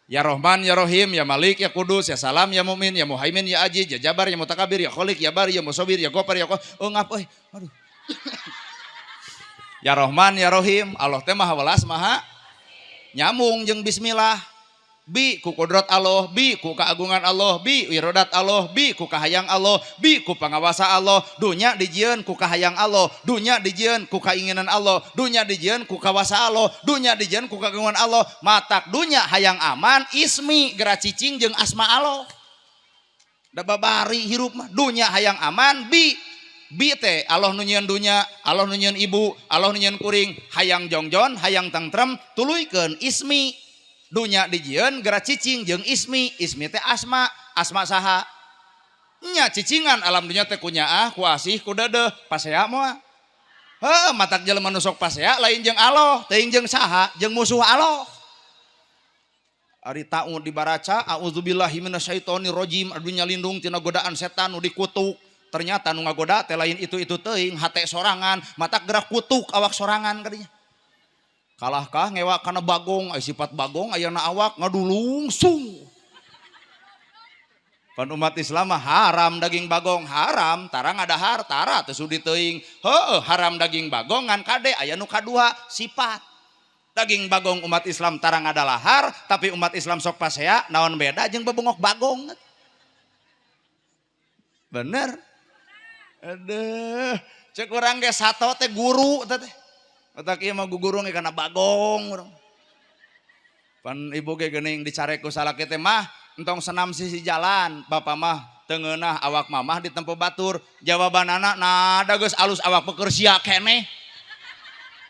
Ya Rahman ya Rahim ya Malik ya Kudus ya Salam ya Mumin ya Muhaimin ya Aziz ya Jabar ya Mutakabir ya Khalik ya Bari ya Musawir ya Gopar ya oh ngap euy aduh. Ya Rahman ya Rahim Allah teh maha welas maha nyamung jeung bismillah. Bi ku kodrat Allah, bi ku keagungan Allah, bi irodat Allah, bi ku kahayang Allah, bi ku pangawasa Allah. Dunya dijieun ku kahayang Allah, dunya dijieun ku kainginan Allah, dunya dijieun ku kawasa Allah, dunya dijieun ku kagungan Allah. Matak dunya hayang aman ismi geura cicing jeung asma Allah. Da babari hirup mah dunya hayang aman bi Bi teh Allah nu nyieun dunya, Allah nu nyieun ibu, Allah nu nyieun kuring, hayang jongjon, hayang tentrem, tuluykeun ismi. Dunya dijieun geura cicing jeung ismi, ismi teh asma, asma saha? Nya cicingan alam dunya teh ku nyaah, ku asih, ku deudeuh, pasea moal. Heuh, matak jelema nu sok pasea lain jeung Allah, teuing jeung saha? Jeung musuh Allah. Ari ta'ud dibaraca, auzubillahi minasyaitonirrajim, aduh nyalindung tina godaan setan nu dikutuk. Ternyata nu ngagoda teh lain itu-itu teuing, hate sorangan, matak gerak kutuk awak sorangan kadinya. Kalahkah ngewa kana bagong, ai sifat bagong ayana awak ngadulungsung. Pan umat Islam mah haram daging bagong, haram, tara ngadahar, tara teu sudi teuing. Heueuh, haram daging bagong ngan kade aya nu kadua sifat. Daging bagong umat Islam tara ngadalahar, tapi umat Islam sok pasea, naon beda jeung bebongok bagong. Bener? Aduh, cek urang ge sato teh guru teh teh. Otak ieu mah gugurung ge kana bagong urang. Pan ibu ge geuning dicarek ku salaki teh mah entong senam sisi jalan, bapak mah teu ngeunah awak mamah ditempo batur. Jawabanana nada geus alus awak peker sia keneh.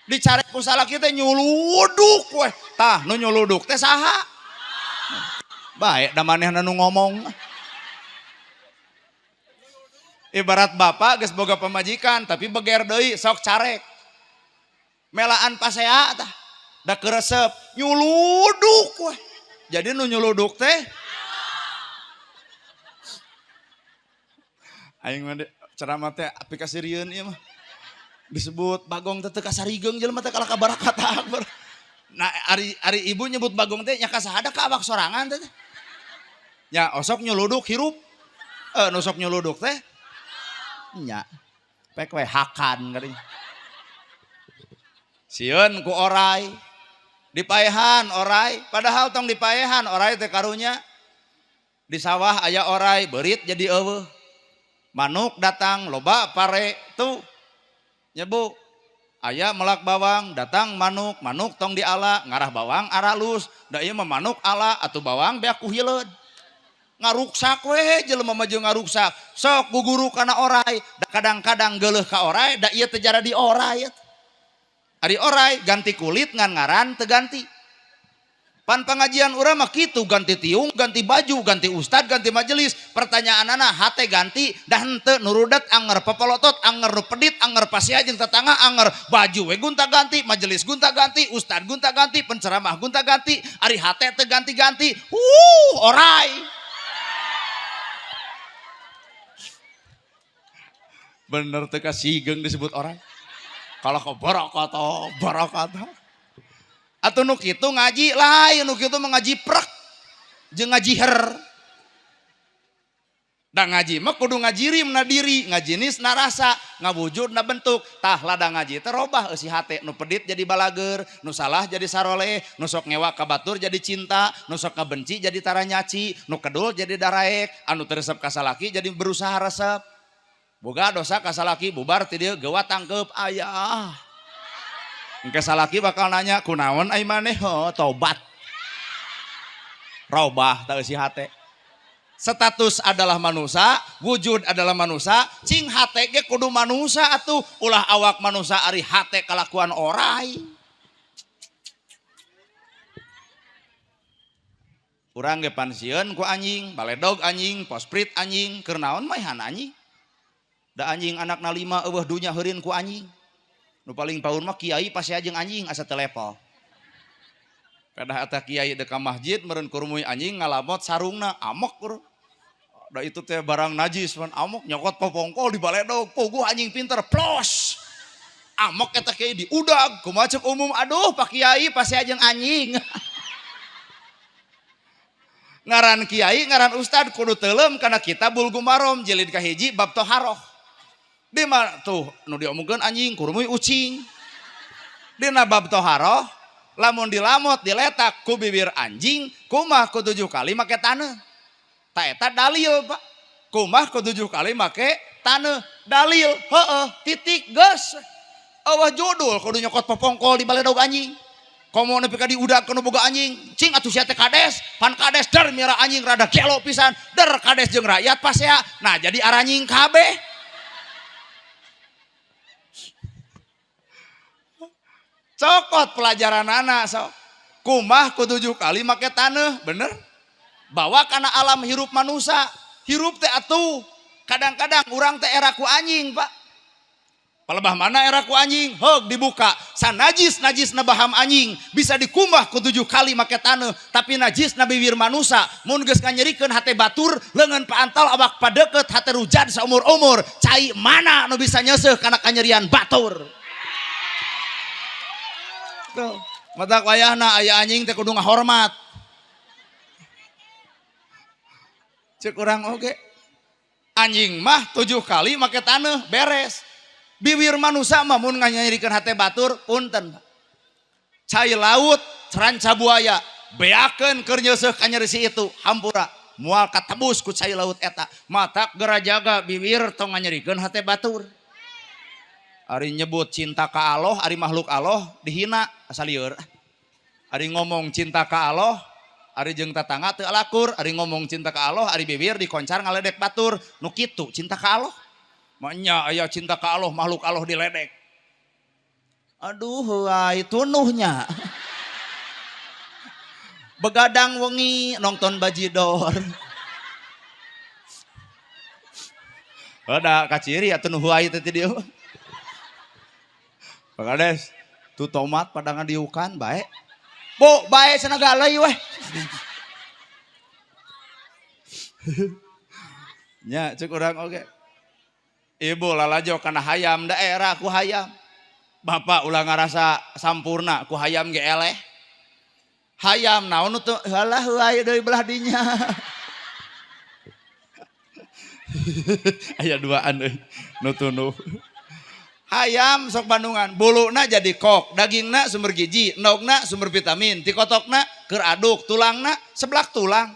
Dicarek ku salaki teh nyuluduk weh. Tah nu nyuluduk teh saha? Bae da manehna nu ngomong. Ibarat bapak geus boga pamajikan tapi beger deui sok carek. Melaan pasea tah da keresep nyuluduk weh. Jadi nu nyuluduk teh aing mah ceramah teh api kasirieun ieu mah. Disebut bagong teh teu kasarigeung jelema teh kalah ka barakat akbar. Nah ari ibu nyebut bagong teh nya kasahada ka awak sorangan teh. Nya osok nyuluduk hirup. Nu sok nyuluduk teh nya pek we hakan kadinya. Sieun ku orai. Dipaehan orai, padahal tong dipaehan orai teh karunya. Di sawah aya orai, beurit jadi eueuh. Manuk datang loba pare tuh. Nyebu aya melak bawang, datang manuk, manuk tong diala, ngarah bawang aralus. Da ieu mah manuk ala atuh bawang beak ku hileud. Ngaruksak we jelema mah jeung ngaruksak. Sok guguru kana orai, da kadang-kadang geuleuh ka orai, da ieu teh jara di orai. Ari orai ganti kulit ngan ngaran teu ganti. Pan pengajian urang mah kitu, ganti tiung, ganti baju, ganti ustad, ganti majelis. Pertanyaanana hate ganti dah henteu nurudet anger pepolotot, anger nu pedit, anger pasea jeung tetangga, anger baju we gonta ganti, majelis gonta ganti, ustad gonta ganti, penceramah gonta ganti, ari hate teu ganti-ganti. Orai. Bener teu kasigeung disebut orai. Kalau ke barakata, barakata. Atau nu kitu ngaji lain, nu kitu mah ngaji prek jeung ngaji her. Da ngaji mah kudu ngajirim na diri, ngajinis na rasa, ngawujud na bentuk. Tah lada ngaji teh robah eusi hate, nu pedit jadi balager, nu salah jadi saroleh, nu sok ngewa ka batur jadi cinta, nu sok ngabenci jadi taranyaci, nu kedul jadi daraek, anu teu resep ka salaki jadi berusaha resep. Boga dosa ka salaki bubar ti dieu geuwat tangkeup ayah. Engke salaki bakal nanya kunaon ai maneh? Oh, tobat. Robah tah eusi hate. Status adalah manusia, wujud adalah manusia, cing hate ge kudu manusia atuh, ulah awak manusia ari hate kalakuan orai. Urang ge pansieun ku anjing, baledog anjing, posprit anjing, keur naon maehan anjing. Da anjing anakna 5 eueuh dunya heurin ku anjing. Nu paling paur mah kiai pasea jeung anjing asa teu level. Kadah eta kiai deuk ka masjid meureun kurumuy anjing ngalamot sarungna amok urang. Da itu teh barang najis pan amok nyokot popongkol di baledog puguh anjing pinter plos. Amok eta kiai diudag kumaha ceuk umum aduh Pak Kiai pasea jeung anjing. Ngaran kiai ngaran ustad kudu teuleum kana kitab Bulugh Maram jilid kahiji bab toharoh. Di mana tuh nu diomongkeun anjing kurumuy ucing. Dina bab toharoh lamun dilamot diletak ku bibir anjing kumah ku 7 kali make taneuh. Ta eta dalil Pak. Kumah ku 7 kali make taneuh dalil heueuh titik geus. Eueuh judul kudu nyokot popongkol di baledog anjing. Komo nepi ka diudag kana boga anjing. Cing atuh sia teh kades, pan kades der miara anjing rada gelo pisan, der kades jeung rakyat pasea. Nah jadi aranjing kabeh. Cokot pelajaran anak sok. Kumah ku 7 kali make taneuh, bener? Bawa kana alam hirup manusia. Hirup teh atuh. Kadang-kadang urang teh era ku anjing, Pak. Palebah mana era ku anjing? Heug dibuka. Sanajis-najis na baham anjing bisa dikumbah ku 7 kali make taneuh, tapi najis na bibir manusia mun geus nganyerikeun hate batur, leungeun paantal awak padeukeut hate rujad saumur-umur. Cai mana nu bisa nyeuseuh kana kanyerian batur? Tuh, matak wayahna aya anjing teh kudu ngahormat. Cek urang oge. Anjing mah 7 kali make taneuh beres. Bibir manusia mah mun nganyerikeun hate batur punten. Cai laut ranca buaya beakeun keur nyeuseuh kanyeri si itu hampura moal katebus ku cai laut eta. Matak gerajaga bibir tong nganyerikeun hate batur. Ari nyebut cinta ka Allah, ari makhluk Allah dihina asa lieur. Ari ngomong cinta ka Allah, ari jeung tatangga teu alakur, ari ngomong cinta ka Allah, ari bibir dikoncar ngaledek batur. Nu kitu cinta ka Allah. Maknya aya cinta ka Allah, makhluk Allah diledek. Aduh, heuay tunuhnya. Begadang wengi nonton bajidor. Ada kaciri atuh nu heuay teh ti dieu. Pak Kades, tuh tomat padangan diukan bae. Bu, bae cenah galeuy weh. Nya cek urang oge. Ibu lalajo kana hayam daerah ku hayam. Bapak ulah ngarasa sampurna ku hayam ge eleh. Hayam naon nu teu halah heuay deui belah dinya. Aya duaan euy nu tunuh. Hayam sok Bandungan, buluna jadi kok, dagingna sumber gizi, endogna sumber vitamin, tikotokna keur aduk, tulangna seblak tulang.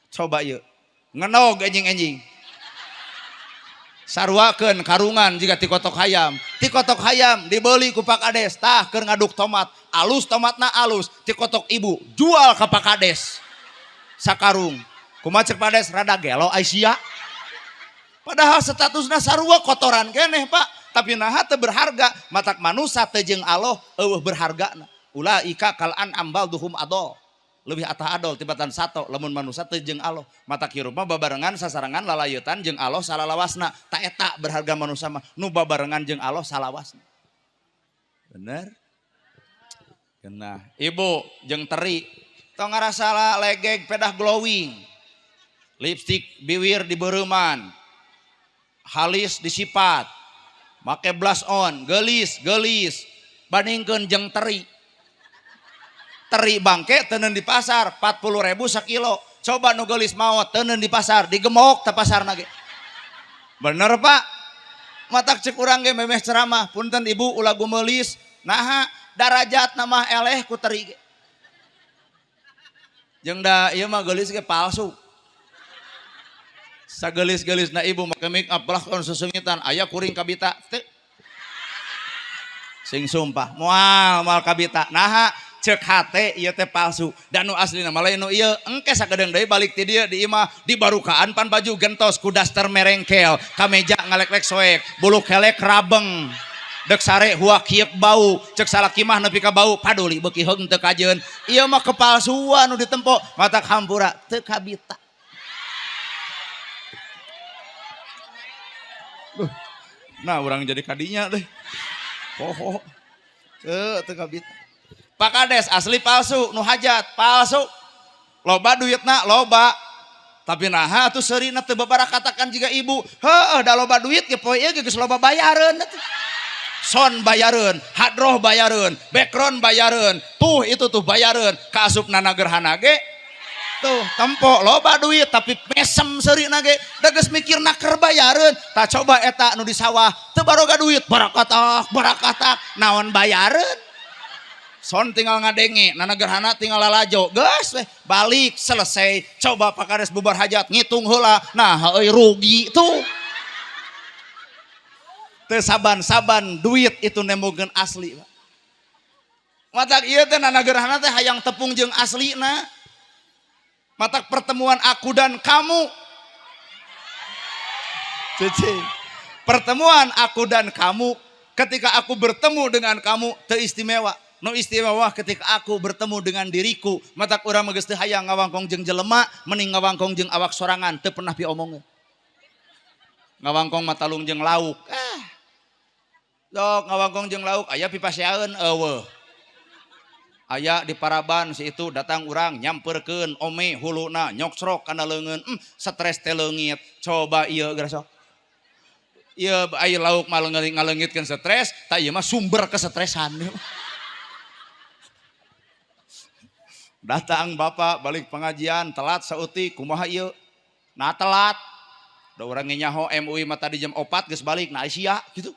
Coba ieu. Ngenog enjing-enjing. Sarwakeun karungan jika tikotok hayam. Tikotok hayam dibeli ku Pak Kades, tah keur ngaduk tomat, alus tomatna alus, tikotok ibu jual ka Pak Kades. Sakarung. Kumaha cek Pak Kades rada gelo ai sia. Padahal statusna sarua kotoran keneh, Pak. Tapi naha teu berharga, matak manusa teu jeung Allah eueuh berhargana. Ulaika kal an'am bal duhum adol. Lebih atah adol tibatan sato lamun manusa teu jeung Allah. Matak hirup mah babarengan sasarengan lalayeutan jeung Allah salalawasna. Ta eta berharga manusa mah nu babarengan jeung Allah salawasna. Bener? Genah. Ibu jeung teri tong ngarasa legeg pedah glowing. Lipstik biwir dibereuman. Halis disipat. Make blush on, geulis, geulis. Bandingkeun jeung teri. Teri bangke teuneun di pasar 40.000 sakilo. Coba nu geulis maot teuneun di pasar, digemok teh pasarna ge. Bener Pak? Matak cek urang ge memeh ceramah, punten ibu ulah gumeulis, naha darajat mah eleh ku teri ge. Jeung da ieu mah geulis ge palsu. Sagelis-gelisna ibu make make up lah kon susungitan aya kuring kabita teu. Sing sumpah moal moal kabita naha cek hate ieu teh palsu dan nu aslina mah lain nu ieu engke sakedeung deui balik ti dieu di imah dibarukaan pan baju gentos ku daster merengkel kameja ngaleklek soek bulu kelek rabeng dek sare huak hieuk bau cek salaki mah nepi ka bau paduli beuki heung teu kajeun ieu mah kepalsuan nu ditempo matak hampura teu kabita. Nah urang jadi kadinya deh. Poho. Teu kabita. Pak Kades asli palsu, nu hajat palsu. Loba duitna loba. Tapi naha atuh seurina teu babarakatakan jiga ibu. Heueuh da loba duit ge poe ieu ge geus loba bayareun atuh. Son bayareun, hadroh bayareun, background bayareun, tuh itu tuh bayareun, kaasupna gerhana ge. Tuh tempo loba duit tapi mesem seurina ge da geus mikir naker bayareun. Tah coba eta nu di sawah teu baroga duit, barakatak, barakatak, naon bayareun. Son tinggal ngadenge, nana gerhana tinggal lalajo, geus weh balik selesai. Coba Pak Kades bubar hajat ngitung heula, nah euy rugi tuh. Teu saban-saban duit itu nembogeun asli, Pak. Matak ieu teh nana gerhana teh hayang tepung jeung aslina. Matak pertemuan aku dan kamu. Cici. Pertemuan aku dan kamu Ketika aku bertemu dengan kamu teu istimewa. Nu istimewa ketika aku bertemu dengan diriku. Matak urang mah geus teu hayang ngawangkong jeung jelema, mending ngawangkong jeung awak sorangan, teu pernah piomongeun. Ngawangkong mah talung jeung lauk. Sok ngawangkong jeung lauk aya pipaseaeun eueuh. Aya di paraban si itu datang urang nyamperkeun ome huluna nyoksrok kana leungeun, stres teh leungit. Coba ieu geura sok. Ieu aya lauk mah ngaleungitkeun stres, tah ieu mah sumber kesetresan. Datang bapak balik pengajian telat saeutik, kumaha ieu? Nah telat. Da urang ge nyaho MUI mah tadi jam 4 geus balik, nah sia gitu.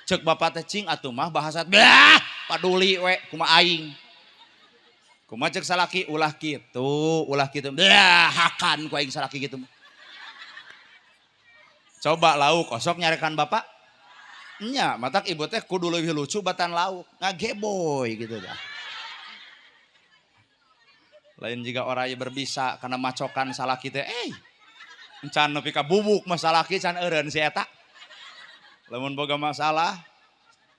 Cek bapak teh cing atuh mah bahasa bah paduli we kumaha aing. Kumaha cek salaki ulah kitu, ulah kitu. Bah hakan ku aing salaki kitu mah. Coba lauk osok nyarekan bapak. Nya, matak ibu teh kudu leuwih lucu batan lauk, ngageboy gitu dah. Lain juga orai berbisa karena macokan salaki teh, encan nepi ka bubuk mah salaki can eureun si eta. Lamun boga masalah,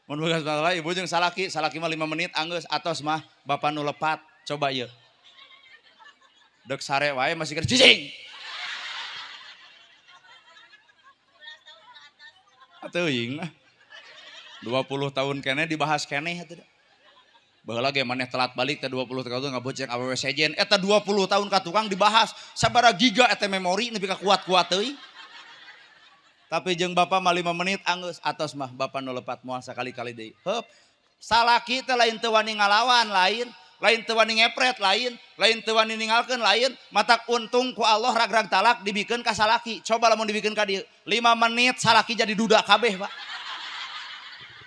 mun boga masalah ibu jeung salaki, salaki mah 5 menit anggeus atos mah bapa nu lepat, coba ieu. Deuk sare wae masih keur cicing. Teuing lah. 20 tahun keneh dibahas keneh atuh da. Baheula ge maneh telat balik teh 20 tahun ngaboceng awewe sejen eta 20 tahun ka tukang dibahas sabaraha giga eta memori nepi ka kuat-kuat teuing. Tapi jeung bapa mah 5 menit anggeus atos mah bapa nu lepat moal sakali-kali deui. Heup. Salaki teh lain teu wani ngalawan lain, lain teu wani ngepret lain, lain teu wani ninggalkeun lain, matak untung ku Allah rag-rag talak dibikeun ka salaki. Coba lamun dibikeun ka dieu, 5 menit salaki jadi duda kabeh, Pak.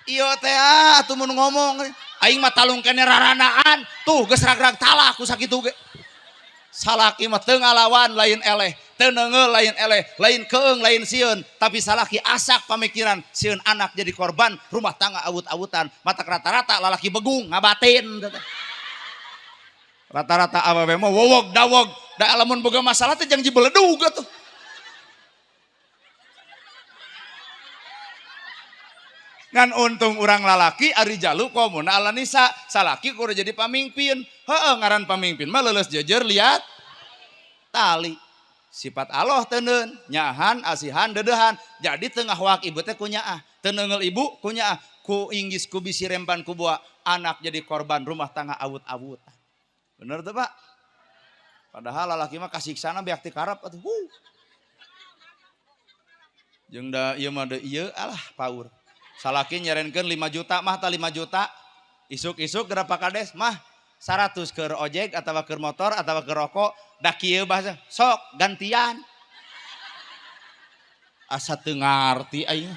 Ieu teh atuh mun ngomong aing mah talung keneh raranaan, tuh geus rag-rag talak ku sakitu ge. Salaki mah teu ngalawan lain eleh, teu neungeul lain eleh, lain keung lain sieun, tapi salaki asak pamikiran sieun anak jadi korban, rumah tangga awut-awutan, matak rata-rata lalaki begung ngabatin. Rata-rata awewe mah wowog dawog, da lamun boga masalah teh jang jibeledug atuh. Ngan untung urang lalaki ari jalu komuna ala nisa, salaki kudu jadi pamimpin. Heeh ngaran pamimpin mah leuleus jejer liat tali. Sifat Allah teuneun, nyahan, asihan, deudeuhan. Jadi teu ngahwak ibu teh ku nyaah, teu neungeul ibu ku nyaah, ku inggis ku bisi rempan ku buah, anak jadi korban rumah tangga awut-awutan. Bener tuh Pak? Padahal lalaki mah kasiksana beak ti karep atuh. Huh. Jeung da ieu mah deui ieu alah paur. Salaki nyerenkeun 5 juta mah ta 5 juta. Isuk-isuk geura Pak Kades mah 100 keur ojek atawa keur motor atawa keur rokok, da kieu bahasa sok gantian. Asa teu ngarti aing.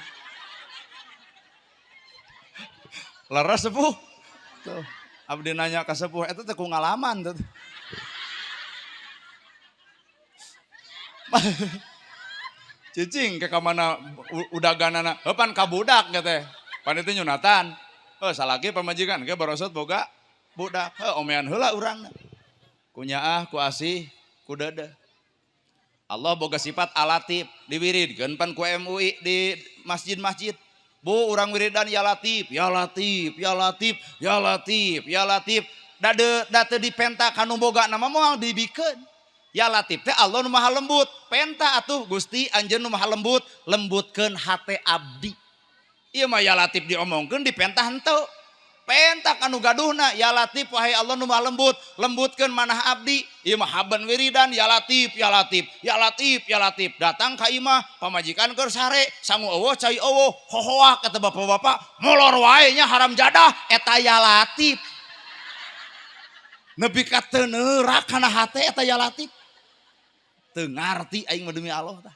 Leres sepuh. Tuh, abdi nanya ka sepuh eta teh ku ngalaman tuh. Cicing ke kamana udaganana, heuh pan ka budak ge teh. Pan itu nyunatan. Heuh salaki pamajikan ge barosot boga budak. Heuh omean heula urangna. Ku nyaah, ku asih, ku deudeuh. Allah boga sifat alatif, diwiridkeun pan ku MUI di masjid-masjid. Bu urang wiridan ya latif, ya latif, ya latif, ya latif, ya latif. Da teu dipenta ka nu boga nama moal dibikeun. Ya latif teh Allah nu maha lembut. Penta atuh Gusti anjeun nu maha lembut, lembutkeun hate abdi. Ieu mah ya latif diomongkeun dipenta henteu. Penta kanu gaduhna ya latif wahai Allah nu maha lembut, lembutkeun manah abdi. Ieu mah haben wiridan ya latif, ya latif, ya latif, ya latif. Datang ka imah pamajikan keur sare, sangu eueuh cai eueuh, hohoak kata bapak-bapak, molor wae nya haram jadah eta ya latif. Nepi ka teu neurak kana hate eta ya latif. Teu ngarti aing mah demi Allah tah.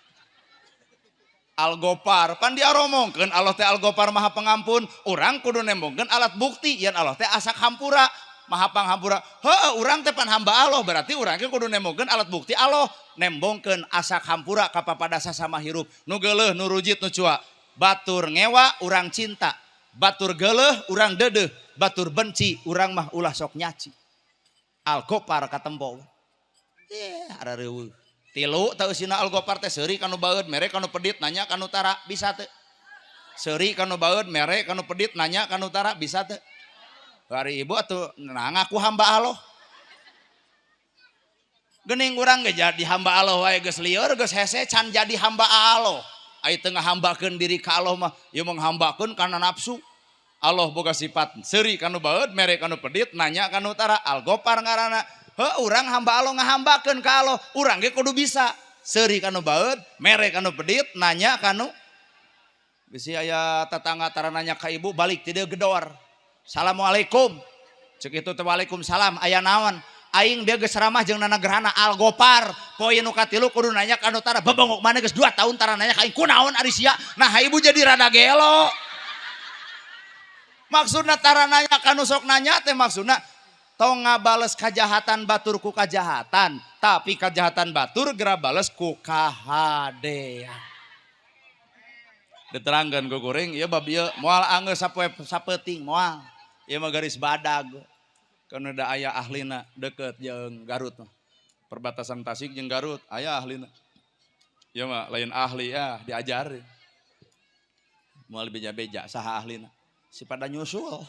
Al-Gopar pan diaromongkeun Allah teh Al-Gopar Maha Pengampun, urang kudu nembongkeun alat bukti yen Allah teh asak hampura, Maha Panghampura. Heueuh urang teh pan hamba Allah, berarti urang ge kudu nembongkeun alat bukti Allah, nembongkeun asak hampura ka papada sasama hirup. Nu geuleuh, nu rujit, nu cua. Batur ngewa urang cinta, batur geuleuh urang deudeuh, batur benci urang mah ulah sok nyaci. Al-Gopar katempo. Arareueuh. Tilu teu eusina Al-Gopar teh seuri kanu baeud, mere kanu pedit, nanya kanu tara, bisa teu? Seuri kanu baeud, mere kanu pedit, nanya kanu tara bisa teu? Ari ibu atuh nah ngaku hamba Allah. Geuning urang ge jadi hamba Allah wae geus lieur geus hese can jadi hamba Allah. Ai teu ngahambakeun diri ka Allah mah ieu menghambakeun kana nafsu. Allah boga sifat seuri kanu baeud, mere kanu pedit, nanya kanu tara, Al-Ghaffar ngaranna. Heuh urang hamba Allah ngahambakeun ka Allah, urang ge kudu bisa. Seuri kanu baeud, mere kanu pedit, nanya kanu bisi aya tetangga tara nanya ka ibu balik ti dieu gedor. Assalamualaikum. Cek itu teh waalaikumsalam, aya naon? Aing dia geus ramah jeung nana gerhana Al-Ghaffar. Poe nu katilu kudu nanya ka nu tara, bebongok maneh geus 2 tahun tara nanya ka aing kunaon ari sia. Nah ibu jadi rada gelo. Maksudna tara nanya ka nu sok nanya teh maksudna tong ngabales kajahatan batur ku kajahatan, tapi kajahatan batur geura bales ku kahadean. Diterangkeun ku kuring ieu bab ieu moal anggeus sapoe sapeuting moal. Ieu mah garis badag. Karena da aya ahlina deket jeung Garut mah. Perbatasan Tasik jeung Garut aya ahlina. Ieu mah lain ahli ya diajarin. Moal beja-beja saha ahlina. Si pada nyusul.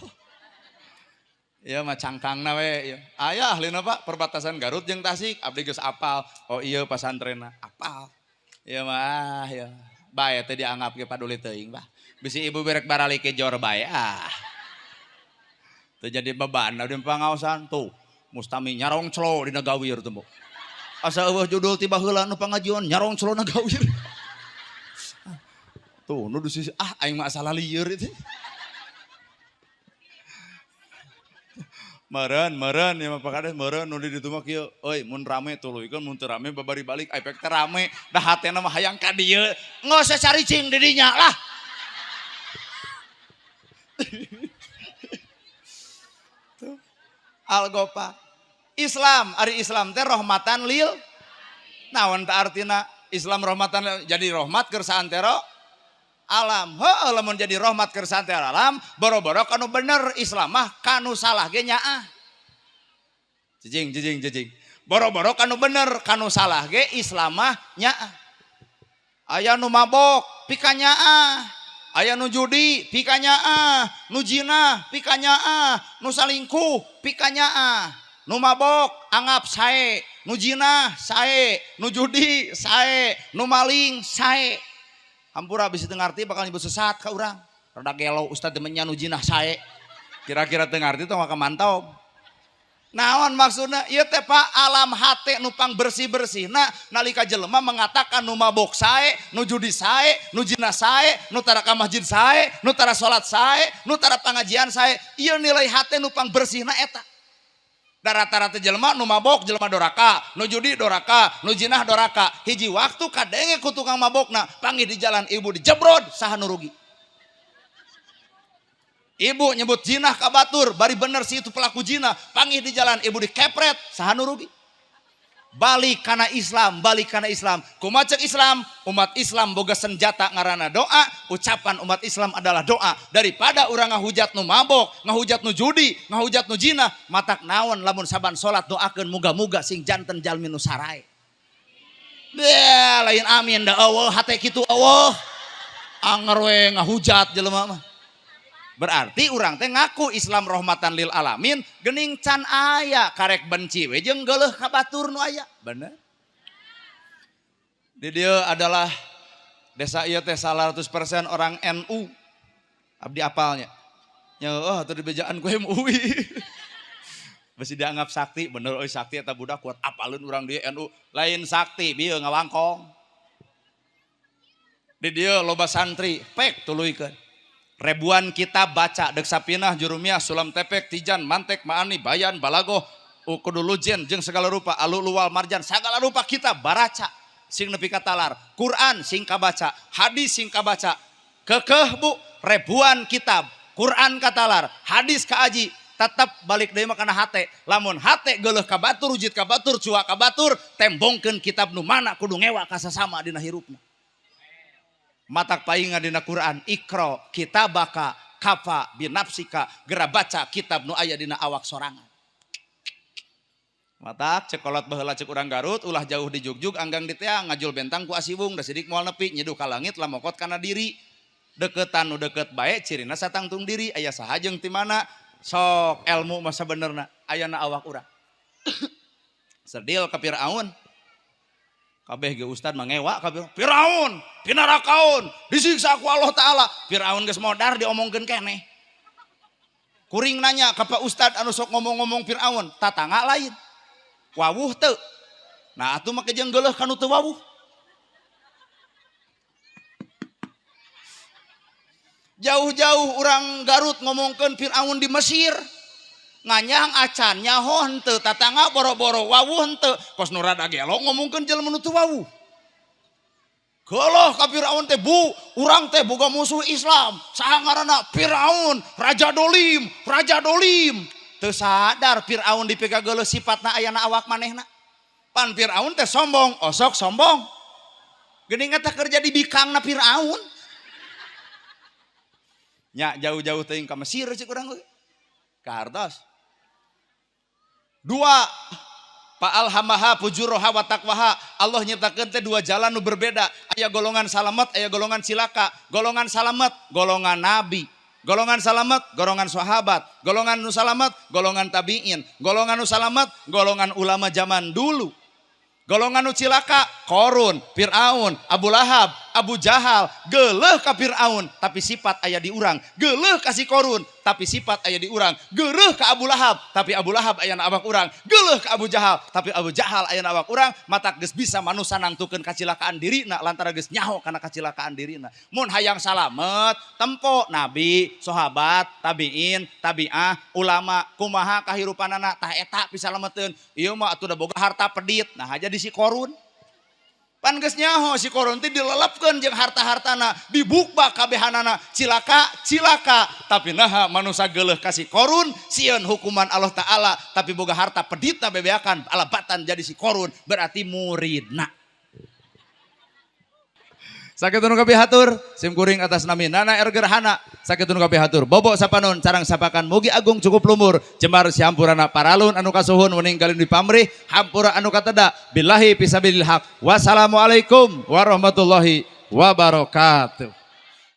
Ieu mah cangkangna we ieu. Aya ahlina Pak perbatasan Garut jeung Tasik abdi geus apal. Oh ieu pasantrenna apal. Ieu mah ah ieu. Bae teh dianggap ge paduli teuing bah. Bisi ibu berek baralik ke jor bae ah. Teu jadi beban di pangaosan tuh. Mustami nyarong celo dina gawir tuh. Asa eueuh judul ti baheula nu pangajian nyarong celo na gawir. Tuh nu di sisi ah aing mah asa lieur itu. Meureun meureun ieu mah Pak Kades meureun nu di ditu mah kieu euy mun rame tuluykeun mun teu rame babari balik efek teh rame da hatena mah hayang ka dieu geus sacaricing di dinya lah. Tuh. Al-Ghaffar. Islam, ari Islam teh rahmatan lil. Naon teh artina Islam rahmatan jadi rahmat keur saantero alam. Heuh lamun jadi rahmat keur saantero alam, boro-boro kanu bener Islam mah kanu salah ge nyaah. Jijing jijing jijing. Boro-boro kanu bener, kanu salah ge Islam mah nyaah. Aya nu mabok pika nyaah. Aya nu judi pika nyaah, nu jinah pika nyaah, nu salingkuh pika nyaah, nu mabok anggap sae, nu jinah sae, nu judi sae, nu maling sae. Hampura bisi teu ngarti bakal nyebut sesat ka urang. Rada gelo ustad demenya nu jinah sae. Kira-kira teu ngarti tong kamantau. Naon maksudna? Ieu teh Pak alam hate nu pang bersih-bersihna nalika jelema mengatakan nu mabok sae, nu judi sae, nu jinah sae, nu tara ka masjid sae, nu tara salat sae, nu tara pangajian sae. Ieu nilai hate nu pang bersihna eta. Da rata-rata jelema nu mabok jelema doraka, nu judi doraka, nu jinah doraka. Hiji waktu kadenge ku tukang mabokna, panggih di jalan ibu dijebrod saha nu rugi. Ibu nyebut jinah ka batur, bari bener si itu pelaku jinah, panggih di jalan ibu dikepret, saha nu rugi. Balik kana Islam, balik kana Islam. Kumaha cek Islam? Umat Islam boga senjata ngaranna doa, ucapan umat Islam adalah doa. Daripada urang ngahujat nu mabok, ngahujat nu judi, ngahujat nu jinah, matak naon lamun saban salat doakeun muga-muga sing janten jalmi nu sarae. Beh, lain amin da eueuh hate kitu eueuh. Anger we ngahujat jelema mah. Berarti urang teh ngaku Islam rahmatan lil alamin gening can aya karek benci we jeung geuleuh ka batur nu aya. Bener. Di dieu adalah desa ieu teh 100% orang NU. Abdi apalnya. Nya heueuh atuh dibejaan ku MUI. Besi dianggap sakti, bener euy sakti eta budak kuat apaleun urang dieu NU. Lain sakti bieu ngawangkong. Di dieu loba santri pek tuluykeun. Ribuan kitab baca dek sapinah jurumiyah sulam tepek tijan mantek maani bayan balagoh ukudulujen jeung segala rupa alu luwal marjan segala rupa kitab baraca sing nepi ka talar Quran sing kabaca hadis sing kabaca kekeh bu ribuan kitab Quran katalar hadis kaaji tetep balik deui mah kana hate lamun hate geuleuh ka batur rujit ka batur cuak ka batur tembongkeun kitab nu mana kudu ngewa ka sasama dina hirupna. Matak paingan dina Quran ikro kitabaka kafa binafsika gera baca kitab nu aya dina awak sorangan. Matak cek kolot baheula cek urang Garut ulah jauh di jugjug anggang di teang ngajul bentang ku asiwung da sidik moal nepi nyeduh ka langit lamokot kana diri. Deketan nu deket bae cirina satangtung diri aya saha jeung ti mana sok ilmu mah sabenerna ayana awak urang. Sedil ka Firaun. Kabeh ge ustad mah ngewa ka Firaun, pinarakaun, disiksa ku Allah Ta'ala. Firaun geus modar diomongkeun keneh. Kuring nanya ka Pak Ustad anu sok ngomong-ngomong Firaun, tatangga lain. Wawuh teu. Nah atuh make jeung geuleuh kanu teu wawuh. Jauh-jauh urang Garut ngomongkeun Firaun di Mesir. Nganyang acan nyaho henteu, tatangga boro-boro wawuh henteu. Kos nu rada gelo ngomongkeun jelema nu teu wawuh. Geuleuh ka Firaun teh bu, urang teh boga musuh Islam. Saha ngaranna? Firaun, raja dolim, raja dolim. Teu sadar Firaun dipikageuleuh sifatna ayana awak manehna. Pan Firaun teh sombong, osok sombong. Geuning eta kerja di bikangna Firaun. Nya jauh-jauh teuing ka Mesir cik urang ge. Ka hartos. Dua, Fa'alhamaha fujuroha wa taqwaha. Allah nyiptakeun teh dua jalan nu berbeda. Aya golongan salamet, aya golongan cilaka. Golongan salamet, golongan nabi. Golongan salamet, golongan sahabat. Golongan nu salamet, golongan tabiin. Golongan nu salamet, golongan ulama zaman dulu. Golongan nu cilaka, Korun, Fir'aun, Abu Lahab, Abu Jahal. Geuleuh ka Fir'aun, tapi sifat aya di urang. Geuleuh ka si Korun, tapi sifat aya di urang. Geureuh ka Abu Lahab, tapi Abu Lahab aya na awak urang. Geuleuh ka Abu Jahal, tapi Abu Jahal aya na awak urang. Matak geus bisa manusa nangtukeun kacilakaan dirina lantaran geus nyaho kana kacilakaan dirina. Mun hayang salamet, tempo nabi, sahabat, tabiin, tabiah, ulama, kumaha kahirupanana tah eta pisalameteun. Ieu mah atuh da boga harta pedit, nah aja di si Korun. Pan geus nyaho si Korun teh dilelepkeun jeung harta-hartana, dibukba kabehanana, cilaka, cilaka. Tapi naha manusa geuleuh ka si Korun, sieun hukuman Allah Ta'ala, tapi boga harta peditna bebeakan, alabatan jadi si Korun, berarti muridna. Sakitu nu kapihatur, sim kuring atas nami Nana R. Gerhana. Sakitu nu kapihatur, bobok sapanon carang sapakan mugi agung cukup lumur, jembar sihampurana paralun anu kasuhun wening galin dipamrih, hampura anu kateda, billahi fisabilil haq. Wassalamualaikum warahmatullahi wabarakatuh.